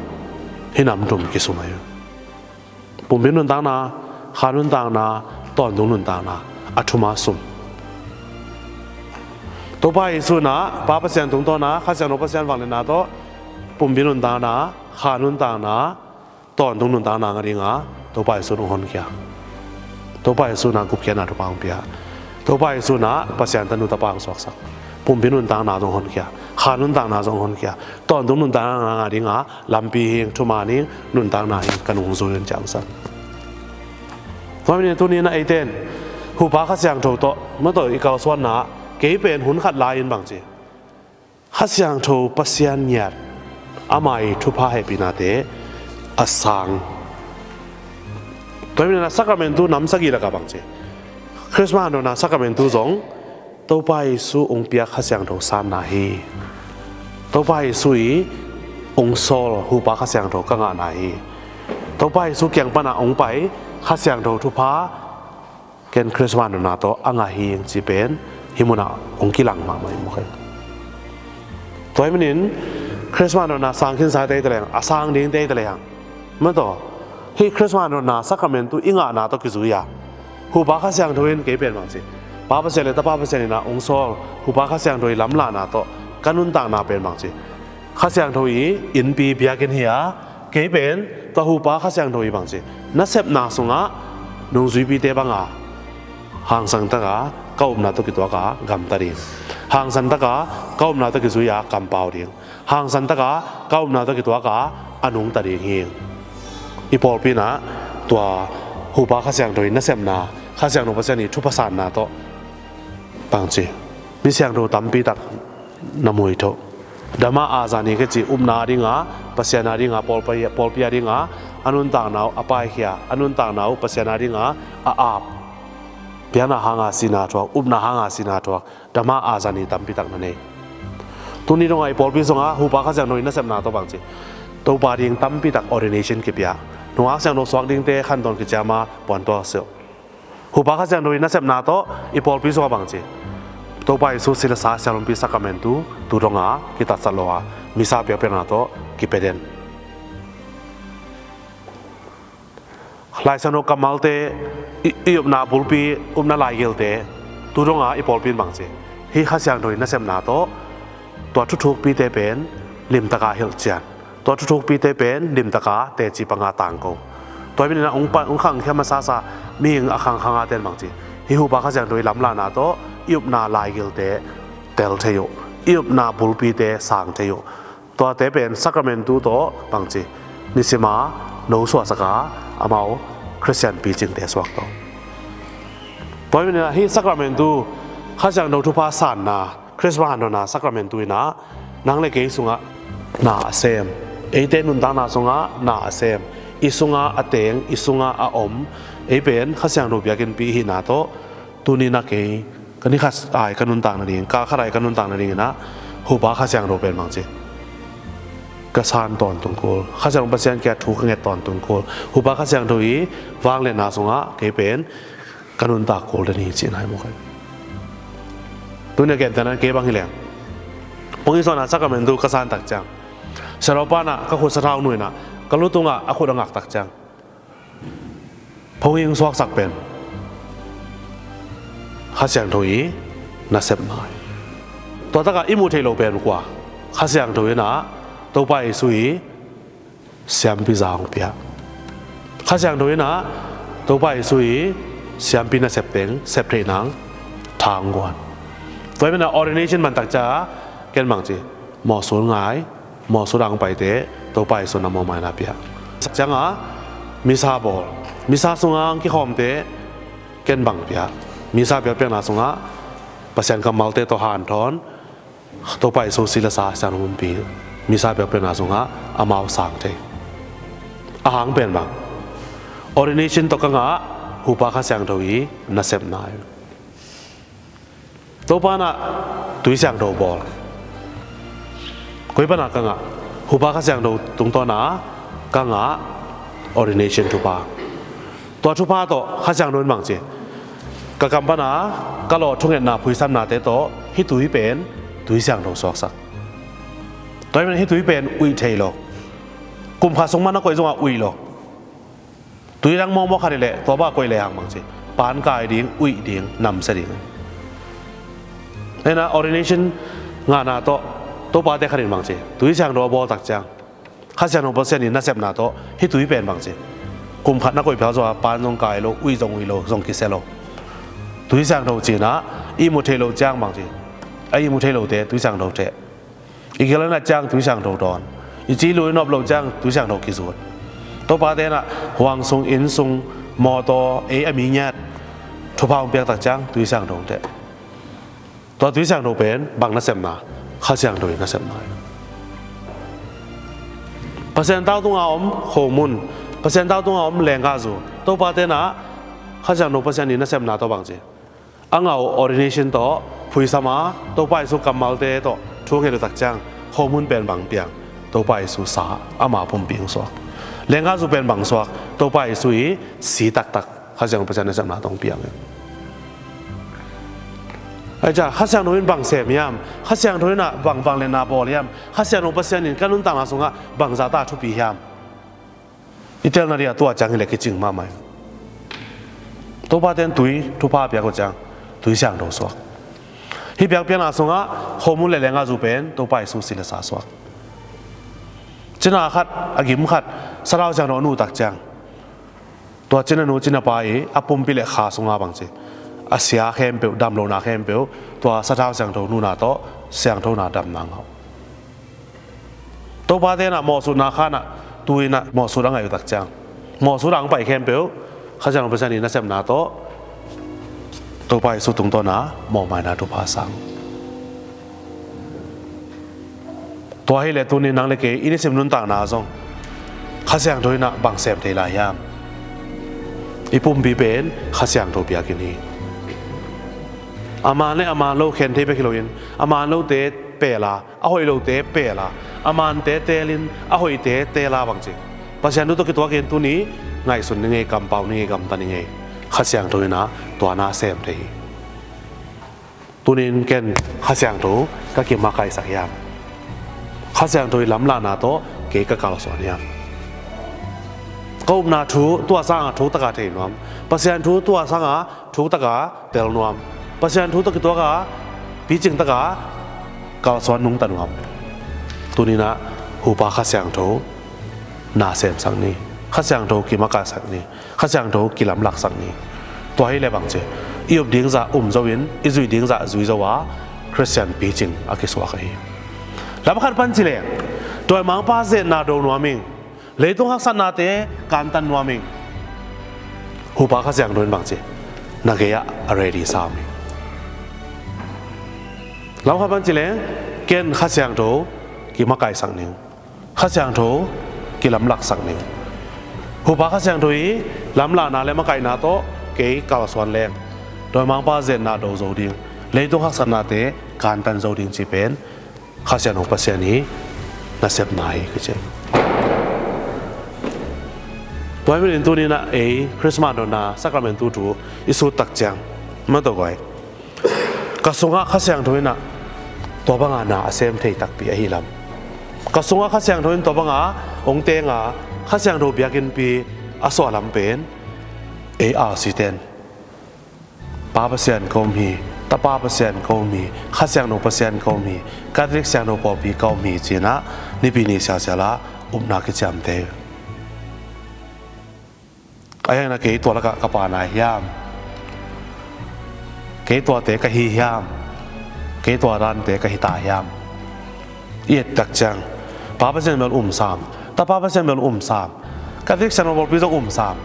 hih nam thum kisum ahi. Pumpi nuntakna, kha nuntakna, tawntung nuntakna, a thuma sum. Topa Jesu in ah Pa Pasian tungtawna Kha Siangtho Pasian vangliatna tawh pumpi nuntakna, kha nuntakna, tawntung nuntakna ngah dinga Topa Jesu in hong honkhia. Topa Jesu in ah gupkhiatna thupha hong pia. Topa Jesu in ah Pasian tanu tapa hong suaksak. Pumpi nuntakna zong honkhia, kha nuntakna zong honkhia, tawntung nuntakna ngah dinga lampi hi ing, thuman hi ing, nuntakna hi ing, ka nungzui un ci-a hong san. Tua manin tuni in ah eite in hupa Kha Siangtho tawh, mah tawh i kalsuanna ah kei pen hun khat lai-in bangci Kha Siangtho Pasian ngiat, ama ii thupha hehpihnate a sang. Tua hi manin ah sakramentu nam sagih lakah bangci, Christmas hanthawnna sakramentu zong Topa Jesu hong piak Kha Siangtho sanna hi. Topa Jesu ii hong sawl hupa Kha Siangtho ka ngahna hi. Topa Jesu kiang panah hong pai Kha Siangtho thupha ken Christmas hanthawnna tawh a ngah hi ing ci pen hih munah hong kilang mahmah hi mawk hi. Tua hi manin Christmas hanthawnna sang khinsa tei ta leng, a sang ding tei ta leng, mah tawh hih Christmas hanthawnna sakramentu i ngahna tawh kizui a, hupa Kha Siangtho in kei pen bangci, Pa Pasian le Tapa Pasian in ah hong sawl hupa Kha Siangtho ii lamlahna tawh ka nuntakna pen bangci, Kha Siangtho ii innpi biakinn hi a, kei pen tua hupa Kha Siangtho ii bangci nasepna sungah nungzuipite banga hangsan taka ka upna tawh kituaka gamta ding, hangsan taka ka upna tawh kizui-a kampau ding, hangsan taka ka upna tawh kituaka a nungta ding hi. I pawlpi in ah tua hupa Kha Siangtho ii nasepna, Kha Siangtho Pasian ii thupha sanna tawh bangci mi siangtho tampi tak na muithuh. Dhamma a zani ka ci, upna dinga, Pasian a dinga, pawlpi, pawlpi a dinga a nuntakna uh a paikhia, a nuntakna uh Pasian a dinga a ap, piakna hanga sihna thuak, upna hanga sihna thuak Dhamma a zani tampi tak na nei. Tuni dongah i pawlpi sungah hupa Kha Siangtho ii nasepna tawh bangci Topa ding tampi tak ordination kipia, nungak siangtho suak dingte khantawn kiciama puantuak sih. Hupa Kha Siangtho ii nasepna tawh i pawlpi sungah bangci Topa Jesu si le sa, sialumpi sakramentu tu donga kitatsat lo a, misa biakpiakna tawh kipia den. Lai Siangtho kammalte, i, i upna bulpi, upna laigilte tu donga i pawlpi in bangci hih Kha Siangtho ii nasepna tawh tua thuthukpite pen limtaka hilhcian, tua thuthukpite pen limtaka teci panga tangko. Tua hi manin ah hong pa, hong khangkhia masasa mihing a khangkhanga ten bangci hih hupa Kha Siangtho ii lamlahna tawh i upna laigilte tel thei uh, i upna bulpite sang thei uh. Tuate pen sakramentu tawh bangci nisima no suahsaka amau Khristian picingte suakto. Tua hi manin ah hih sakramentu, Kha Siangtho thupha sanna, Christmas hanthawnna sakramentu in ah nang le kei sungah na a sem, eite nuntakna sungah na a sem, i sungah a teng, i sungah a om, ei pen Kha Siangtho biakinnpi i hihna tawh tuni in ah kei ka ni khat ai ka nuntak nading, kal khat ai ka nuntak nadingin ah hupa Kha Siangtho pen bangci ka san tawntung kul, Kha Siangtho Pasian kiang thu ka nget tawntung kul, hupa Kha Siangtho ii vangliatna sungah kei pen ka nuntak kul den hi cihna hi mawk hi. Tuni a gentehna in kei bang hi leng, Pong Ing Suan a sakramentu ka san tak ciang, siahlawpa in ah ka khut sathau nuih in ah ka lu tungah a khut a ngak tak ciang, Pong Ing suaksak pen Kha Siangtho ii nasepna hi. Tua takah i muh theih loh pen kua? Kha Siangtho in ah Topa Jesu ii siampi za hong pia. Kha Siangtho in ah Topa Jesu ii siampi nasep teng sep theih nang tha hong guan. Tua hi manin ah ordination man tak ciang ken bangci mawhsul ngai, mawhsul a hong paite Topa Jesu in ah mawhmaina pia. Sak ciangah misa bawl, misa sungah hong kikhawmte ken bang pia, misa biakpiakna sungah Pasian kammalte tawh hanthawn, Topa Jesu si le sa siangtho pumpi misa biakpiakna sungah amau sang thei. A hang pen bang, ordination tawh ka ngah hupa Kha Siangtho ii nasepna hi. Topa in ah tui siangtho bawl, koi pan a ka ngah? Hupa Kha Siangtho tungtawn a ka ngah ordination thupha. Tua thupha tawh Kha Siangtho in bangci, ka kam pan a ka lawh thungetna phuisamnate tawh hih tui pen tui siangtho suaksak. Tua hi manin hih tui pen uih thei lo. Kum khat sung mah na koih zongah uih lo. Tui dang mawkmawk khat hi leh tua bang koih lehang bangci, pan kai ding, uih ding, namsia ding. Hi in ah ordination ngahna tawh Topate khat in bangci tui siangtho a bawl tak ciang, Kha Siangtho Pasian ii nasepna tawh hih tui pen bangci, kum khat na koih phial zongah pan zong kai lo, uih zong uih lo, zong kisia lo. Tui Siangtho ci-in ah i ihmu thei loh ciang bang ci, a ihmu thei lohte Tui Siangtho theh. I gil a nat ciang Tui Siangtho dawn. I ci i lu i nop loh ciang Tui Siangtho kizut. Topa ten ah huang sung, inn sung, mawtaw, ei a mi ngiat, thupha hong piak tak ciang Tui Siangtho hong theh. Tua Tui Siangtho pen bang nasepna? Kha Siangtho i nasepna. Pasian tau tunga om khomun, Pasian tau tunga om lenggahzu, Topa ten ah Kha Siangtho Pasian i nasepna tawh bang ci, a ngau ordination tawh phuisam a, Topa Jesu kammalte tawh thu nget uh tak ciang, khomun pen bang piang? Topa Jesu sa, ama pumpi hong suak. Lenggahzu pen bang suak? Topa Jesu i si taktak, Kha Siangtho Pasian nasepna tawh hong piang. Ahi ciang Kha Siangtho in bang sem hiam? Kha Siangtho in ah bang vangliatna bawl hiam? Kha Siangtho Pasian in ka nuntakna sungah bangzah ta thupi hiam? I telna ding ah tua ciang hileh kicing mahmah hi. Topa ten tui thupha a piak uh ciang Tui Siangtho suak. Hih biakpiakna sungah khomun le lenggahzu pen Topa Jesu si le sa suak. Cina khat, a gim khat, Sathau Siangtho a nuh tak ciang, tua cinanu cinapa i a pumpi le kha sunga bang ci, a sia khempeuh, damlohna khempeuh tua Sathau Siangtho nuhna tawh siangthona damna ngah uh. Topa ten ah mawhsutna khan ah tu-in ah mawhsut a ngaih uh tak ciang, mawhsut a hong pai khempeuh Kha Siangtho Pasian i nasepna tawh Topa Jesu tungtawn a mawhmaina thupha sang. Tua hileh tuni nang le kei i nisim nuntakna zong Kha Siangtho in ah bang sem thei lai hiam? I pumpi pen Kha Siangtho biakinn hi. A man le a man lo khen thei bek hi loin, a man lote pel a, a hoih lote pel a, a mante teelin a hoihte teel a bang ci, Pasian thu tawh kituakin tuni ngaihsun ni ngei, kampau ni ngei, gamta ni ngei. Kha Siangtho in ah tua na sem thei hi. Tunin ken Kha Siangtho ka kimakaihsak hiam? Kha Siangtho i lamlahna tawh kei ka kalsuan hiam? Ka upna thu tua sanga thuk taka thei nuam, Pasian thu tua sanga thuk taka tel nuam, Pasian thu tawh kituaka picing taka kalsuan nungta nuam. Tuninah Hupa Kha Siangtho na semsak ni. Kha Siangtho kimakaihsak ni. Kha Siangtho kilamlaksak ni. Tua hileh bangci, i up dingzah um zo in, i zuih dingzah zui zo a, Khristian picing a kisuak ahi. Lam khat pan cileng, dawimangpa zetna do nuam ing. Leitung haksatnate kantan nuam ing. Hupa Kha Siangtho in bangci, na gei-ah a ready sa om ing. Lam khat pan cileng, ken Kha Siangtho kimakaihsak ning. Kha Siangtho kilamlaksak ning. Hupa Kha Siangtho i lamlahna le makaihna tawh kei kalsuan leng, dawimangpa zetna do zo ding, leitung haksatnate kantan zo ding ci pen Kha Siangtho Pasian i nasepna hi kici. Tua hi manin tuninah ei Christmas donna Sacrament tu thu i sut tak ciang, ma tawh guai, ka sungah Kha Siangtho inah tua banga na a sem thei takpi ahi lam. Ka sungah Kha Siangtho in tua banga hong tenga Kha Siangtho biakinnpi a suah lam pen ei R C ten, Pa Pasian ka um hi, Tapa Pasian ka um hi, Kha Siangtho Pasian ka um hi, Catholic Siangtho Pawlpi ka um hi cinah nipi ni siasiala upna kiciamte. A hiangna kei tua lakah ka pa nai hiam? Kei tuate ka hi hiam? Kei tua dante ka hi ta hiam? I et tak ciang, Pa Pasian bel um sam, Tapa Pasian bel um sam, Catholic Siangtho Pawlpi zong um sam.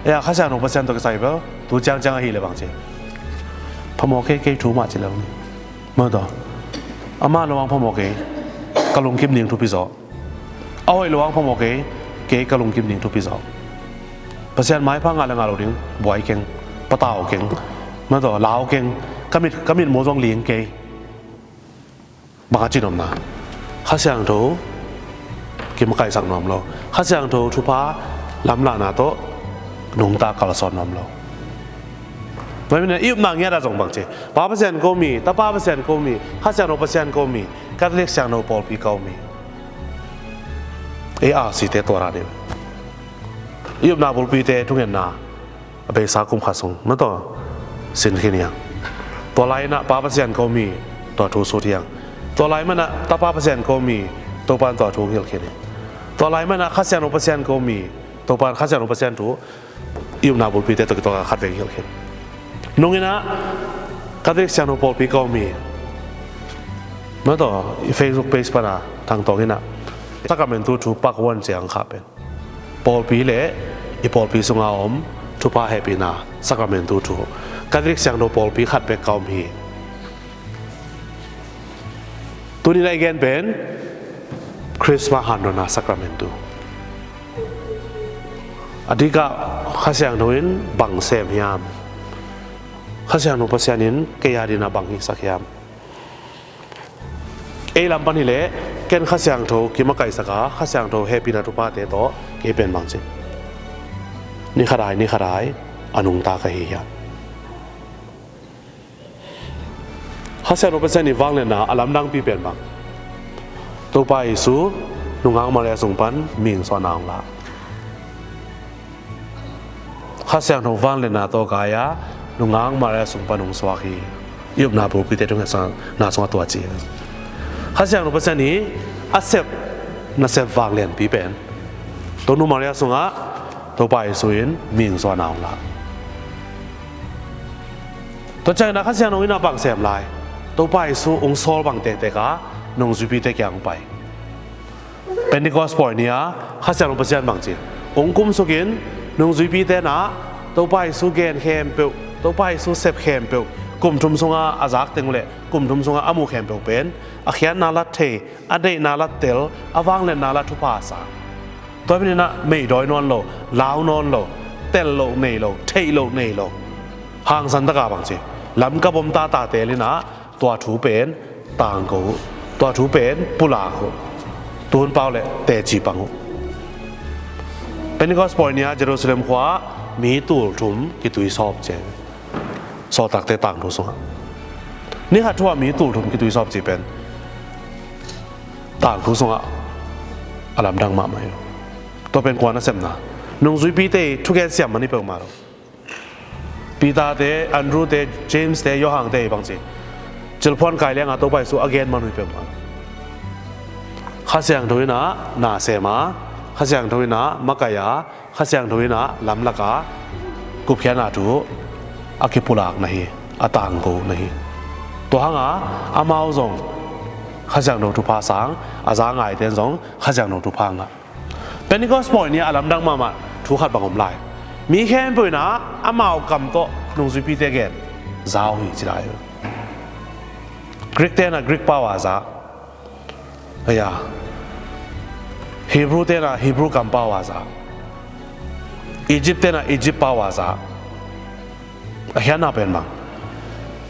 Ei a Kha Siangtho Pasian tawh kisai bel tu ciangciang ahileh bangci, phamawh kei, kei thu mah ci leng ni. Mawtaw, amah lo ang phamawh kei, ka lungkim ding thupi zaw. A hoih lo ang phamawh kei, kei ka lungkim ding thupi zaw. Pasian maipha ngah le ngah lo ding buai keng, patau keng, mawtaw, lau keng, ka mit, ka mitmuh zong ling kei. Bang a cinopna, Kha Siangtho kimakaihsak nuam lo, Kha Siangtho thupha lamlahna tawh nungta kalsuan nuam lo. Tua hi manin i upna ngiat ah zong bangci, Pa Pasian ka um hi, Tapa Pasian ka um hi, Kha Siangtho Pasian ka um hi, Catholic Siangtho Pawlpi ka um hi. Ei R C te tua ra ding. I upna bulpite thungetna a beisa kum khat sung, mawtaw, sin khin hiang. Tua lai-inah Pa Pasian ka um hi, tua thu sut hiang. Tua lai manah Tapa Pasian ka um hi, Topan tua thu hong hilh khin hi. Tua lai manah Kha Siangtho Pasian ka um hi, Topan Kha Siangtho Pasian thu i upna bulpite tawh kituaka khatvei hong hilh khin. Nung in ah Catholic siangtho pawlpi ka om hi. Mataw, i Facebook page pana Thang Tawng in ah Sacramentu thu part one ciang kha pen pawlpi le i pawlpi sunga om thupha hehpihna Sacramentu thu, Catholic siangtho pawlpi khat bek ka om hi. Tuni-in ah i gen pen Christmas handawnna Sacramentu. A dikah Kha Siangtho in bang sem hiam? Kha Siangtho Pasian in kei a dingin ah bang hihsak hiam? Ei lam pan hileh ken Kha Siangtho kimakaihsak a, Kha Siangtho hehpihna thuphate tawh kei pen bangci, ni khat ai ni khat ai a nungta ka hi hiam? Kha Siangtho Pasian ii vangliatna a lamdangpi pen bang? Topa Jesu nungak Maria sung pan mihing suahna hong la. Kha Siangtho vangliatna tawh gai a, nungak Maria sung pan hong suak hi. I upna bulpite thungetna sungah tua ci. Kha Siangtho Pasian ii a sep nasep vanglianpi pen Tonu Maria sungah Topa Jesu in mihing suahna hong la. Tua ciangin ah Kha Siangtho in ah bang sem lai? Topa Jesu hong sawl bang tektek a nungzuipite kiang hong pai. Pentecost pawi ni-a Kha Siangtho Pasian bangci, hong kumsukin nungzuipite in ah Topa Jesu gen khempeuh, Topa Jesu sep khempeuh, kum thum sunga a zak teng uh leh kum thum sunga a muh khempeuh pen a khiatna la thei, a deihna la tel, a vangliatna la thupha sa. Tua pen in ah meihdawi nawn lo, lau nawn lo, tel loh nei lo, theih loh nei lo, hangsan taka bangci, lamkap om tata tel in ah tua thu pen tangko uh. Tua thu pen pulak uh. Tuhun pau le teci pang uh. Pentecost pawi ni-a Jerusalem khua-ah mi tul thum kituisawp ci. Sawltakte tangthu sungah ni khat thu-ah mi tul thum kituisawp ci pen tangthu sungah a lamdang mahmah hi. Tua pen kua nasepna? Nungzuipite thugen siam man hi peuhmah lo. Peter-te, Andrew-te, James-te, Johan-te hi bangci, cilphuan kai lianga Topa Jesu a gen man uh hi peuhmah lo. Kha Siangtho in ah na sem a, Kha Siangtho in ah makaih a, Kha Siangtho in ah lamlak a, gupkhiatna thu a kipulak na hi, a tangko na hi. Tua hanga amau zong Kha Siangtho thupha sang, a za ngaite in zong Kha Siangtho thupha ngah. Pentecost pawi ni-a a lamdang mahmah thu khat bang om lai. Mi khempeuh in ah amau kam tawh nungzuipite gen za uh hi ci lai. Greek-te in ah Greek pau a za. Aya, Hebrew-te in ah Hebrew kam pau a za. Egypt-te in ah Egypt pau a za. A khiatna pen bang?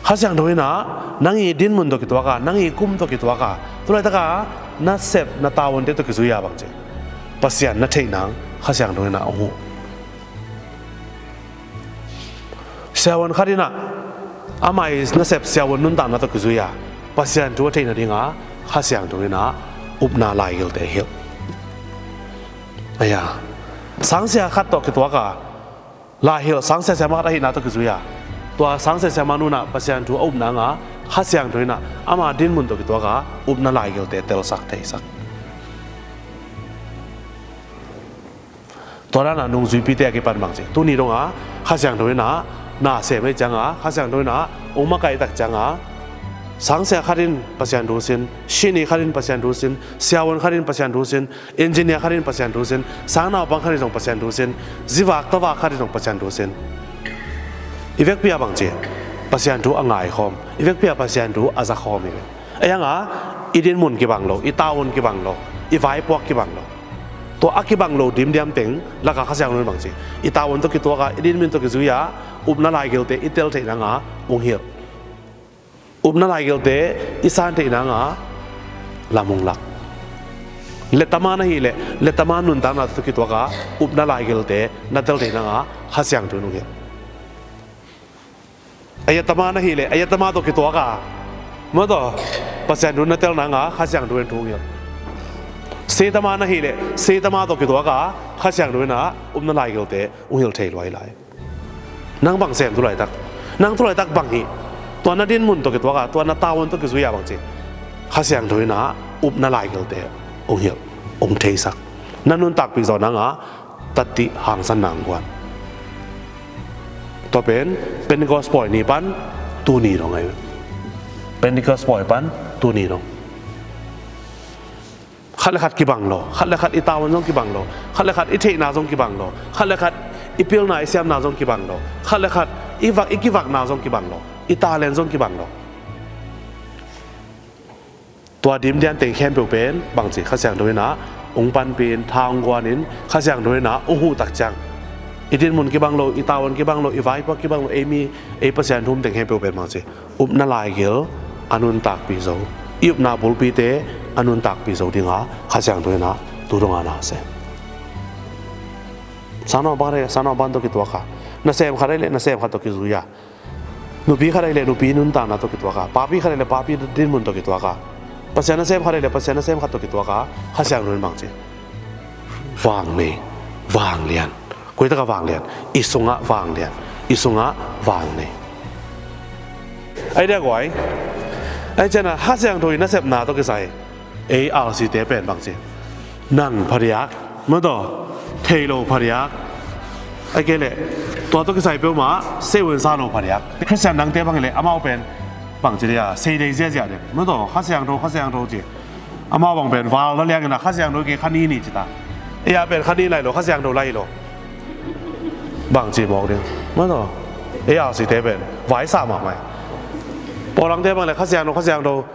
Kha Siangtho in ah nang ii dinmun tawh kituak a, nang ii kum tawh kituak a, tu laitaka na sep na tavuante tawh kizui a bangci, Pasian na theih nang Kha Siangtho in ah hong huh. Siavuan khat in ah amah ii nasep siavuan nuntakna tawh kizui a, Pasian thu a theih nadinga Kha Siangtho in ah upna laigilte hilh. Aya, sangsia khat tawh kituak a, laihilh sangsia siama khat ahihna tawh kizui a, tua sangsia siama nu in ah Pasian thu a up nanga Kha Siangtho in ah ama dinmun tawh kituak a upna laigilte telsak theisak. Tua dan a nungzuipite a kipan bangci, tuni donga Kha Siangtho in ah na sem ahih cianga, Kha Siangtho in ah hong makaih tak cianga, sangsia khat in Pasian thu sin, sihni khat in Pasian thu sin, siavuan khat in Pasian thu sin, engineer khat in Pasian thu sin, sangnaupang khat in zong Pasian thu sin, zivak tavak khat in zong Pasian thu sin. I vekpi-a bangci, Pasian thu a ngaikhawm, i vekpi-a Pasian thu a zakhawm hi ve. Ahi hanga i dinmun kibang lo, i tavuan kibang lo, i vaipuak kibang lo. Tua a kibang lo dimdiam teng laka Kha Siangtho in bangci, i tavuan tawh kituak a, i dinmun tawh kizui a, upna laigilte i tel theih nanga hong hilh. Upna laigilte i san theih nanga lam hong lak. Lettama na hih leh lettama nuntakna tawh kituak a, upna laigilte na tel theih nanga Kha Siangtho in hong hilh. Ayatama na hih leh ayatama tawh kituak a, mataw, Pasian thu na tel nanga Kha Siangtho in thu hong hilh. Setama na hih leh setama tawh kituak a, Kha Siangtho in ah upna laigilte hong hilh thei lua hi lai. Nang bang sem tu laitak? Nang tu laitak bang hih? Tua na dinmun tawh kituak a, tua na tavuan tawh kizui a bangci, Kha Siangtho in ah upna laigilte hong hilh, hong theisak. Na nuntakpih zawh nanga tatti hangsan nang guan. Tua pen Pentecost pawi ni pan tuni dong ahi. Pentecost pawi pan tuni dong. Khat le khat kibang lo, khat le khat i tavuan zong kibang lo, khat le khat i theihna zong kibang lo, khat le khat i pilna i siamna zong kibang lo, khat le khat i vak, i kivakna zong kibang lo, i talent zong kibang lo. Tua dimdian teng khempeuh pen bangci Kha Siangtho in ah hong panpih in, tha hong guan in, Kha Siangtho in ah hong huh tak ciang, i dinmun kibang lo, i tavuan kibang lo, i vaipuak kibang lo, ei mi, ei Pasian thu um teng khempeuh pen bangci upna laigil a nuntakpih zo, i upna bulpite a nuntakpih zo dinga Kha Siangtho in ah tu dongah na sem. Sangnaupang khat ahih leh sangnaupang tawh kituak a, nasem khat ahih leh nasem khat tawh kizui a, nupi khat ahih leh nupi nuntakna tawh kituak a, papi khat ahih leh papi dinmun tawh kituak a, Pasian nasem khat ahih leh Pasian nasem khat tawh kituak a, Kha Siangtho in bangci vangnei, vanglian, koi takah vanglian, i sungah vanglian, i sungah vangnei. Ahi dia guai, ahi ciangin ah Kha Siangtho i nasepna tawh kisai ei R C te pen bangci, nang phadiak, mataw, thei lo phadiak, ahih kei leh tua tawh kisai peuhmah sei un sa lo phadiak. Khristian dangte bang hi leh amau pen bangci dia, sei dei ziazia den, mataw, Kha Siangtho, Kha Siangtho ci. Amau bang pen val lo liangin ah Kha Siangtho kei kha ni ni ci ta. Ei a pen kha ni lai lo, Kha Siangtho lai lo. Bangci mawk ding, mataw, ei R C te pen vaisa mahmah. Pawlangte bang leh Kha Siangtho, Kha Siangtho,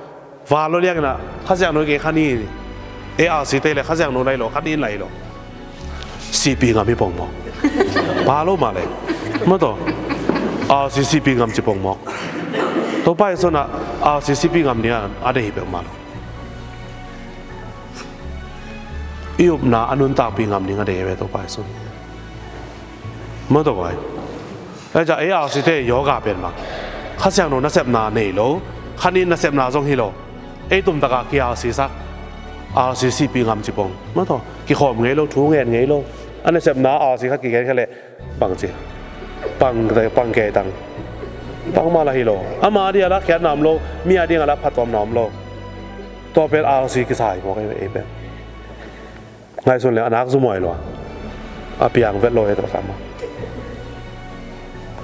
val lo liangin ah Kha Siangtho kei kha ni ni. Ei R C te leh Kha Siangtho lai lo, kha ni lai lo. Sipi ngam hi pong mawk. Pa lo mah leh, mataw, R C sipi ngam ci pong mawk. Topa Jesu in ah R C sipi ngam ding a deih hi peuhmah lo. I upna a nuntakpih ngam ding a deih hi ve Topa Jesu. Mataw guai. Ahi ciang ei R C te yoga pen bang, Kha Siangtho nasepna nei lo, kha ni nasepna zong hi lo. Ei tumtakah ki R C sak, R C sipi ngam ci pong, mataw, kikhawm ngei lo, thu ngen ngei lo. A nasepna R C khat kigen kha leh bangci, pang, pang kei tang. Pang mah lah hi lo. Ama a dingah lah khiatna om lo, mi a dingah lah phattuamna om lo. Tua pen R C kisa hi mawk ei pen. Ngaihsun leng a nak zumuai lua, a piang vet lo e tua kama.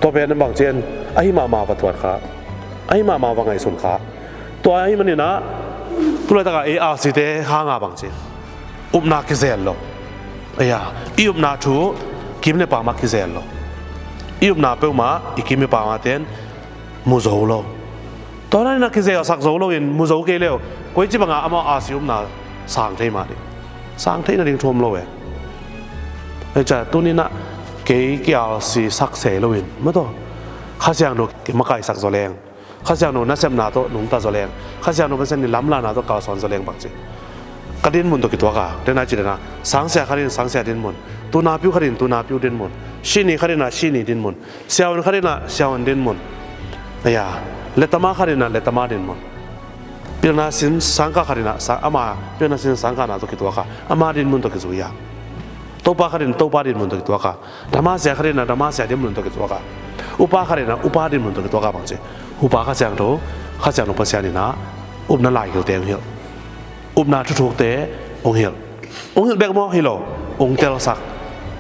Tua pen bangci en, ahi mahmah va tuat kha, ahi mahmah va ngaihsun kha. Tua ahi manin ah tulaitakah ei R C te hanga bangci, upna kizel lo. Ei a, i upna thu kim le pam ah kizel lo. I upna peuhmah i kim le pam ah ten mu zo lo. Tua na in ah kizelsak zo loin mu zo kei leh, koici bangah amah R C upna sang thei mah ding, sang theih nading thu om lo e. Ahi ciang tuni in ah kei ki R C sak se loin, mataw, Kha Siangtho makaihsak zaw leng, Kha Siangtho nasepna tawh nungta zaw leng, Kha Siangtho Pasian in lamlahna tawh kalsuan zaw leng bangci, ka dinmun tawh kituak a, den a ci den a, sangsia khat in sangsia dinmun, tuunapiu khat in tuunapiu dinmun, sihni khat in ah sihni dinmun, siavuan khat in ah siavuan dinmun. Ei a, letama khat in ah letama dinmun. Pilna sin sangkah khat in ah sa-, ama pilna sin sangkahna tawh kituak a, ama dinmun tawh kizui a. Topa khat in Topa dinmun tawh kituak a. Dhamma sia khat in ah Dhamma sia dinmun tawh kituak a. Upa khat in ah upa dinmun tawh kituak a bangci, Upa Kha Siangtho, Kha Siangtho Pasian in ah upna laigilte hong hilh. Upna thuthukte hong hilh. Hong hilh bek maw? Hi lo. Hong telsak.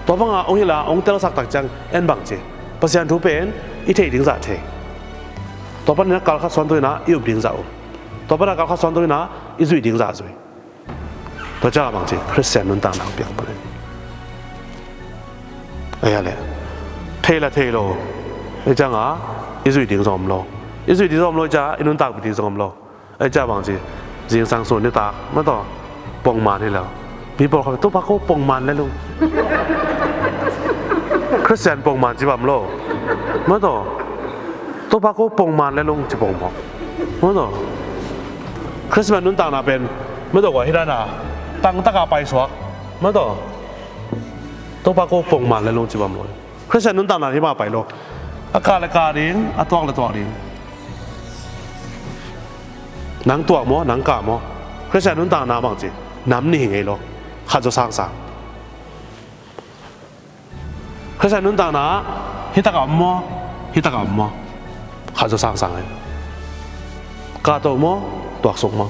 Tua bangah hong hilh a, hong telsak tak ciang en bangci, Pasian thu pen i theih ding zah thei. Tua panin ah kalkhat suanto in ah i up ding zah um. Tua panin ah kalkhat suanto in ah i zuih ding zah zui. Tua ciangah bangci, Khristian nuntakna hong piang panin. Ahi a leh, thei lah thei lo. Ahi ciangah i zuih ding zong om lo. I zuih ding zong om lo, ahi ciangah i nuntakpih ding zong om lo. Ahi ciang bangci, zingsang sun nitak, mataw, pongman hi lo. Mi pawlkhat, Topa ko pongman le lung. Khristian pongman ci bang om lo. Mataw, Topa ko pongman le lung ci pong mawk. Mataw, Khristian nuntakna pen, mataw, kua hi dan a, tangtaka paisuak, mataw, Topa ko pongman le lung ci bang om lo. Khristian nuntakna hi mah pai lo. A kah le kah ding, a tuak le tuak ding. Nang tuak maw, nang kah maw? Khristian nuntakna bangci, nam nih hi ngei lo. Khat zaw sangsang. Khristian nuntakna hi takah om maw, hi takah om maw? Khat zaw sangsang hi. Kahto maw, tuaksuk maw?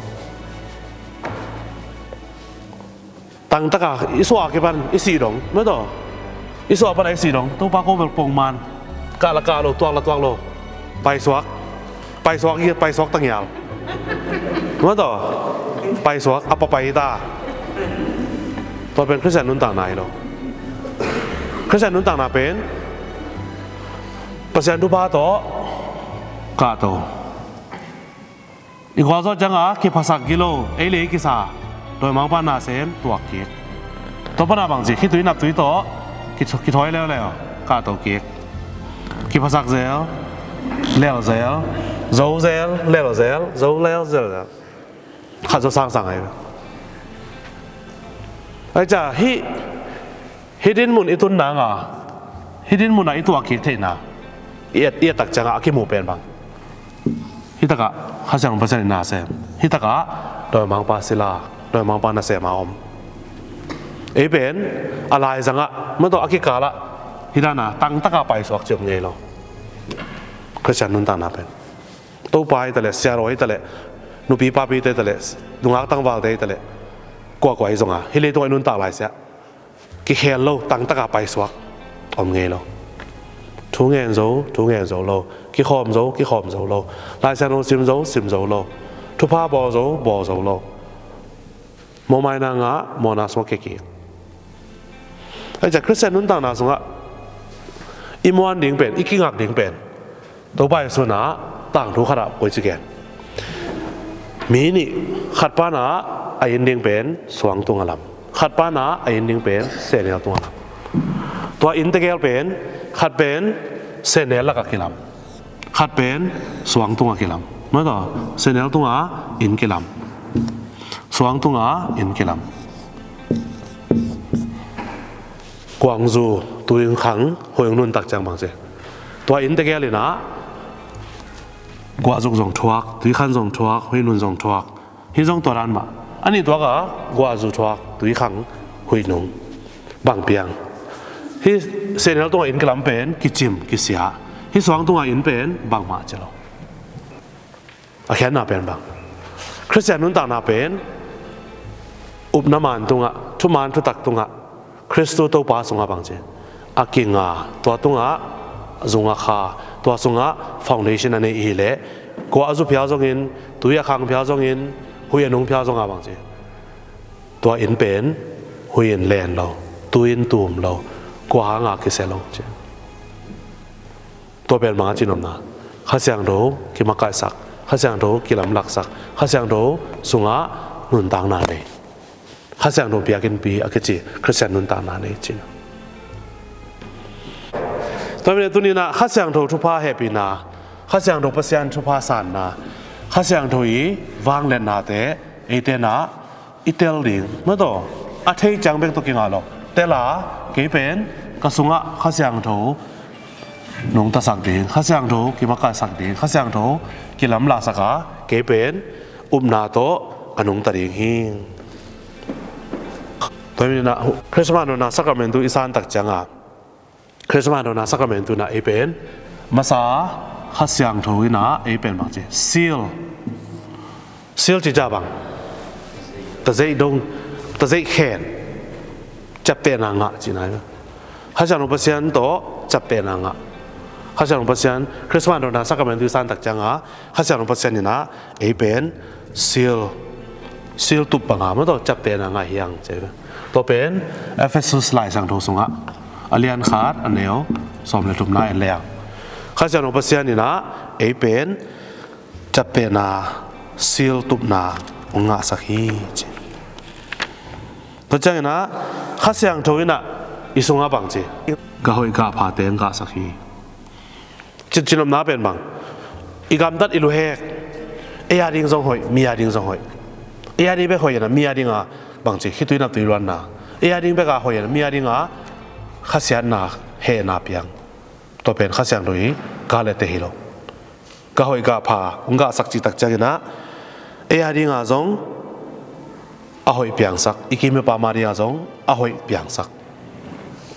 Tangtaka i suah a kipan i sih dong, mataw, i suah pana i sih dong, Topa ko bel pongman. Kah la kah lo, tuak la tuak lo. Paisuak. Paisuak i, paisuak tangial. Mah tawh. Paisuak, a papai ta. Tua pen Khristian nuntakna hi lo. Khristian nuntakna pen Pasian thupha tawh kahto. I gualzawh ciangah kiphasak gilo, ei le ei kisa, dawimangpa nasem tuak kik. Tua pana bangci, khitui naptui tawh kithawi leuleu, kahto kik. Kiphasak zel, lel zel, zo zel, lel zel, zo lel zel zel. Khat zo sangsang ahi. Ahi ca hih Hih dinmun i tun nanga, hih dinmunah i tuah kik theihna i et, i et tak ciangah a kimu pen bang? Hih takah Kha Siangtho Pasian in nasem, hih takah dawimangpa sila, dawimangpa nasem a om. Ei pen a laizangah, mah tawh a kikalah, hih dana tangtaka paisuak ci om ngei lo. Khristian nuntakna pen Topa hi taleh, siaraw hi taleh, nupi papite hi taleh, nungak tangvalte hi taleh, kuakua hi zonga hih leitungah i nuntak laisiah kikhel lo, tangtaka paisuak om ngei lo. Thu ngen zo, thu ngen zo lo. Kikhawm zo, kikhawm zo lo. Laisiangtho sim zo, sim zo lo. Thupha bawl zo, bawl zo lo. Mawhmaina ngah, mawhna sungah kia kik. Ahi ca Khristian nuntakna sungah i muan ding pen, i kingak ding pen Topa Jesu inah tangthu khatah koici gen. Mi nih, khat pana a inn ding pen suang tunga lam, khat pana a inn ding pen sehnel tunga lam. Tua inn tegel pen, khat pen sehnel lakah kilam, khat pen suang tunga kilam. Mah tawh, sehnel tunga inn kilam, suang tunga inn kilam. Guangzu, tuikhang, huih nuntak ciang bangci, tua inn tegel inah guahzuk zong thuak, tuikhan zong thuak, huih nun zong thuak. Hih zong tua dan mah. A nih tuakah guahzu thuak, tuikhang, huih nung. Bang piang? Hih sehnel tungah inn kilam pen kicim, kisia. Hih suang tungah inn pen bangmah ci lo. A khiatna pen bang? Khristian nuntakna pen upna man tungah, thuman thutak tungah, Khristu Topa sungah bangci, a kinga, tua tungah zung a kha, tua sungah foundation a nei i hi leh, guahzu phial zongin, tui a khang phial zongin, huih a nung phial zongah bangci, tua inn pen huih in len lo, tui in tum lo, guah hanga kisia lo ci. Tua pen bang a cinopna? Kha Siangtho kimakaihsak, Kha Siangtho kilamlaksak, Kha Siangtho sungah nuntakna nei, Kha Siangtho biakinnpi a kici Khristian nuntakna nei cina. Tua mine tuninah Kha Siangtho thupha hehpihna, Kha Siangtho Pasian thupha sanna, Kha Siangtho i vangliatnate eite inah i tel ding, mah tawh, a thei ciang bek tawh kinga lo. Tela, kei pen ka sungah Kha Siangtho nungtasak ding, Kha Siangtho kimakaihsak ding, Kha Siangtho kilamlahsak a, kei pen upna tawh a nungta ding hi. Tua hi inah Christmas nona sacrament tu i santak cianga, Christmas nona sacrament tu inah ei pen masa Kha Siangtho inah ei pen bangci, seal. Seal ci ca bang? Tazeih dong, tazeih khen. Ciaptehna ngah cina hi. Kha Siangtho Pasian tawh ciaptehna ngah. Kha Siangtho Pasian, Christmas nona sacrament tu i santak cianga Kha Siangtho Pasian inah ei pen seal, seal tup banga, mah tawh ciaptehna ngah hi hang ci. Tua pen Efesus Lai Siangtho sungah a lian khat, a neu sawm le thumna en leng, Kha Siangtho Pasian inah ei pen ciaptehna, seal tupna hong ngahsak hi ci. Tua cianginah Kha Siangtho inah i sungah bangci, gah hoih gah phate hong ngahsak hi. Cin, cinopna pen bang? I gamtat, i luhek, ei a ding zong hoih, mi a ding zong hoih. Ei a ding bek hoih inah mi a dinga bangci, khitui naptui luanna, ei a ding beka hoih inah mi a dinga khasiatna, hehna piang. Tua pen Kha Siangtho i gah le teh hi lo. Gah hoih gah pha hong ngahsak cihtak cianginah ei a dinga zong a hoih piangsak, i kim i pam a dinga zong a hoih piangsak.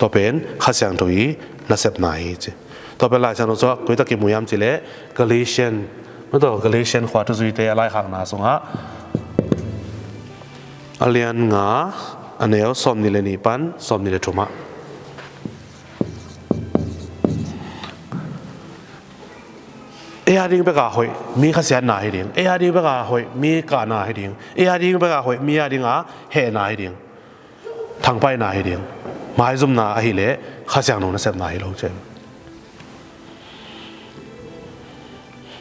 Tua pen Kha Siangtho i nasepna hi ci. Tua pen Lai Siangtho sungah koi tak kimu hiam cih leh Galatian, mah tawh, Galatian khua thuzuite a laikhakna sungah a lian nga, a neu sawmnih le nih pan sawmnih le thumah. Ei a ding bek a hoih mi khasiatna hi ding, ei a ding bek a hoih mi kahna hi ding, ei a ding bek a hoih mi a ding a hehna hi ding, thangpaihna hi ding, maizumna ahih leh Kha Siangtho nasepna hi lo cen.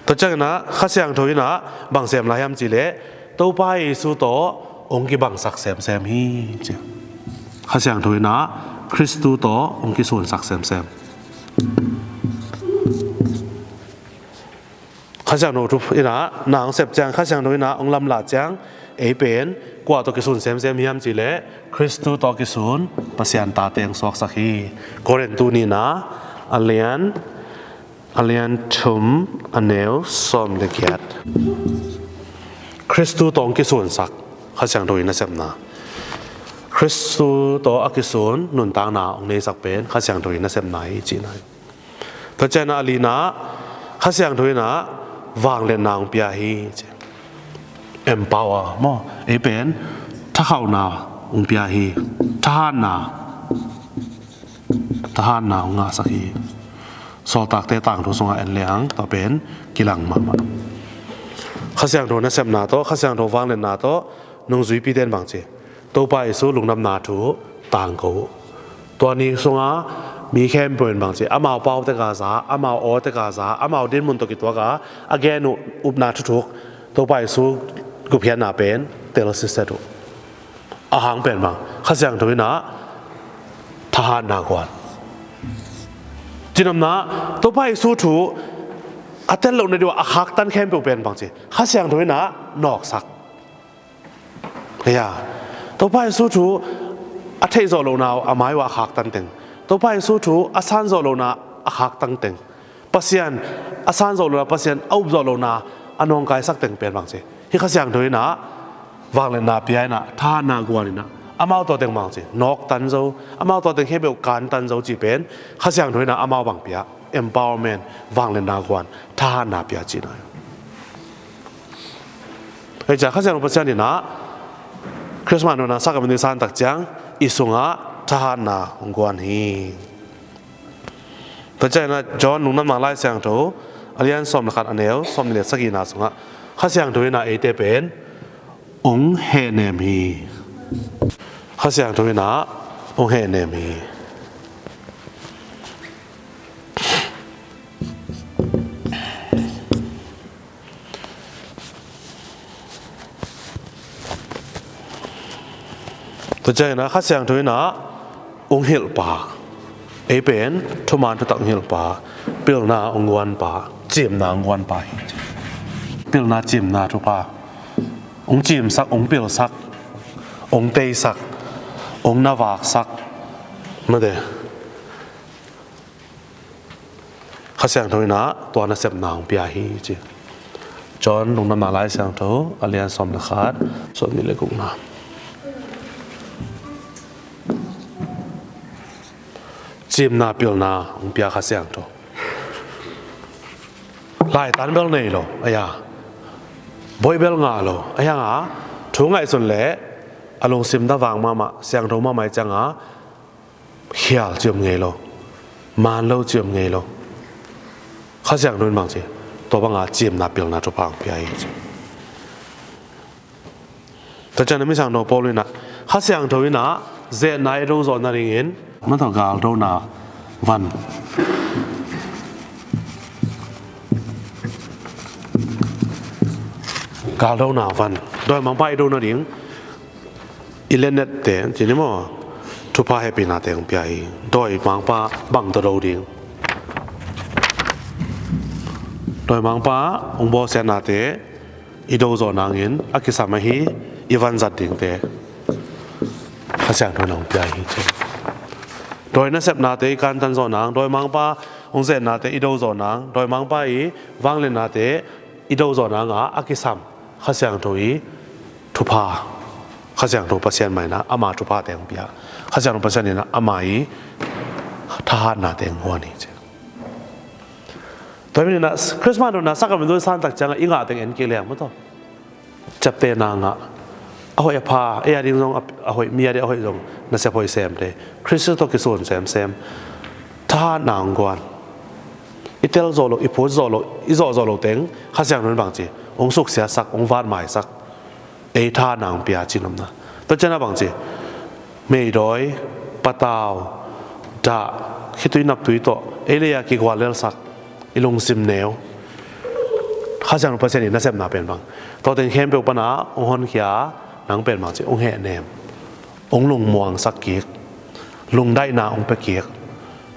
Tua ciangin ah Kha Siangtho in ah bang sem lai hiam cih leh Topa Jesu tawh hong kibangsak semsem hi ci. Kha Siangtho in ah Khristu tawh hong kisunsak semsem. Kha Siangtho thu in ah na hong sep ciang, Kha Siangtho in ah hong lamlah ciang, ei pen kua tawh kisun semsem hiam cih leh Khristu tawh kisun Pasian tate hong suaksak hi. Korin tu nihna a lian, a lian thum, a neu sawm le giat. Khristu tawh hong kisunsak, Kha Siangtho in nasepna. Khristu tawh a kisun nuntakna hong neisak pen Kha Siangtho in nasepna hi cihna hi. Tua ciangin ah a lina, Kha Siangtho in ah vangliatna hong pia hi ci. Empower maw, ei pen thakhauhna hong pia hi. Thahatna, thahatna hong ngahsak hi. Sawltakte tangthu sungah en lehang tua pen kilang mahmah. Kha Siangtho nasepna tawh, Kha Siangtho vangliatna tawh nungzuipite in bang ci? Topa Jesu lungdamna thu tangko uh. Tua ni sungah mi khempeuh in bang ci? Amau pau tek a za, amau aw tek a za, amau dinmun tawh kituak a, a gen uh upna thuthuk, Topa Jesu gupkhiatna pen telsiset uh. A hang pen bang, Kha Siangtho in ah thahatna guan. Cinopna, Topa Jesu thu a tel lohna ding uh a khaktan khempeuh pen bang ci? Kha Siangtho in ah nawksak. Hia, Topa Jesu thu a theih zawh lohna uh a mai uh a khaktan teng, Topa Jesu thu a san zawh lohna a khaktan teng, Pasian a san zawh lohna, Pasian a up zawh lohna a nawngkaisak teng pen bang ci? Hih Kha Siangtho in ah vangliatna pia in ah, thahatna guan in ah, amau tawh teng bang ci? Nawktan zo, amau tawh teng khempeuh kantan zo cih pen Kha Siangtho in ah amau bang pia? Empowerment, vangliatna guan, thahatna pia cihna hi. Hei cia Kha Siangtho Pasian in ah Christmas nunah sakrament i san tak ciang i sungah thahatna hong guan hi. Tua ciangin ah John Lungdamna Lai Siangtho a lian sawm le khat, a neu sawm le sagihna sungah Kha Siangtho in ah eite pen hong hehnem hi. Kha Siangtho in ah hong hehnem hi. Tua ciangin ah Kha Siangtho in ah hong hilhpa, ei pen thuman thutak hong hilhpa, pilna hong guanpa, cimna hong guanpa hi. Pilna, cimna thupha, hong cimsak, hong pilsak, hong teisak, hong navaksak, mate. Kha Siangtho in ah tua nasepna hong pia hi ci. John Lungdamna Lai Siangtho a lian sawm le khat, sawm nih le gukna. Cimna pilna hong pia Kha Siangtho. Laitan bel nei lo, a ya. Bawi bel ngah lo, a ya nga. Thu ngaihsun le a lungsim na vang mahmah, siangtho mahmah i cianga khial ci om ngei lo, man lo ci om ngei lo. Kha Siangtho in bang ci, tua banga cimna pilna thupha hong pia hi ci. Tua ciangin a mi siangtho Paul in ah, Kha Siangtho in ah zetna i do zawh nadingin, mah tawh galdona van, galdona van, dawimangpa i do nading, i lenette, ci ni maw, thupha hehpihnate hong pia hi. Dawimangpa bang tawh do ding? Dawimangpa hong bawlsiatnate i do zawh nangin a kisam ahi i vanzat dingte Kha Siangtho in hong pia hi ci. Dawi nasepnate i kantan zawh nang, dawimangpa hong zetnate i do zawh nang, dawimangpa i vangliatnate i do zawh nanga a kisam Kha Siangtho i thupha, Kha Siangtho Pasian mah in ah ama thuphate hong pia. Kha Siangtho Pasian in ah ama i thahatnate hong guan hi ci. Tua hi manin ah Christmas nunah sakrament i san tak ciangah i ngah teng en kik leng maw, tawh ciaptehna ngah, a hoih a pha, ei a ding zong a hoih, mi a ding a hoih zong nasep hoih semte, Khristu tawh kisun semsem, thahatna hong guan. I tel zawh loh, i phut zawh loh, i zawh zawh loh teng Kha Siangtho in bangci, hong suksiasak, hong vanmaisak, ei thahatna hong pia ci-in omna. Tua ciangin a bangci, meidawi, patau, dah, khitui naptui tawh ei lei-a kiguallelsak, i lungsim neu, Kha Siangtho Pasian i nasepna pen bang, tua teng khempeuh pana hong honkhia, nang pen bangci, hong hehnem, hong lungmuangsak kik, lungdaihna hong pia kik,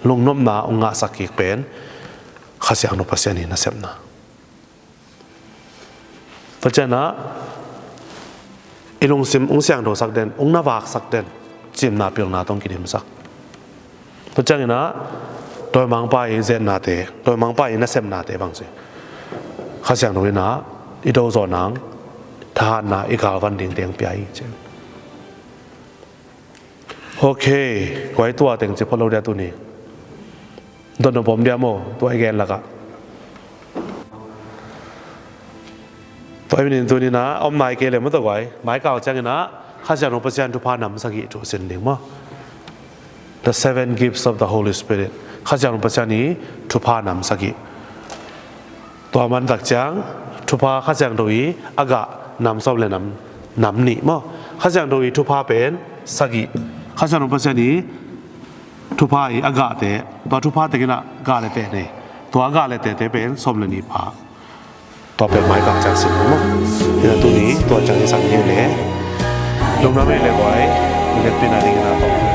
lungnopna hong ngahsak kik pen Kha Siangtho Pasian i nasepna. Tua ciangin a, i lungsim hong siangthosak den, hong navaksak den cimna pilna tawh kidimsak. Tua ciangin a, dawimangpa i zetnate, dawimangpa i nasepnate bangci, Kha Siangtho in a, i do zawh nang thahatna, i galvan dingte hong pia hi ci. Ok, koi tua teng ci phot lo dia tuni. Dotnop om dia maw, tua i gen lakah. Tua i minin tuni-in a, om nai kei leh maw, tua koi, maikal ciangin a, Kha Siangtho Pasian thupha nam sagih thu sin ding maw. The seven gifts of the Holy Spirit. Kha Siangtho Pasian i thupha nam sagih. Tua mantak ciang, thupha Kha Siangtho i a gah nam sawm le nam, nam nih maw. Kha Siangtho i thupha pen sagih. Kha Siangtho Pasian i thupha i a gahte, tua thupha tengin a gah le teh nei. Tua a gah le tehte pen sawm le nih pha. Tua pen maikal ciang sin maw. Hi na tuni, tua ciang i sang hi le. Lungdam hi le guai, i vekpi nadingin a tawm.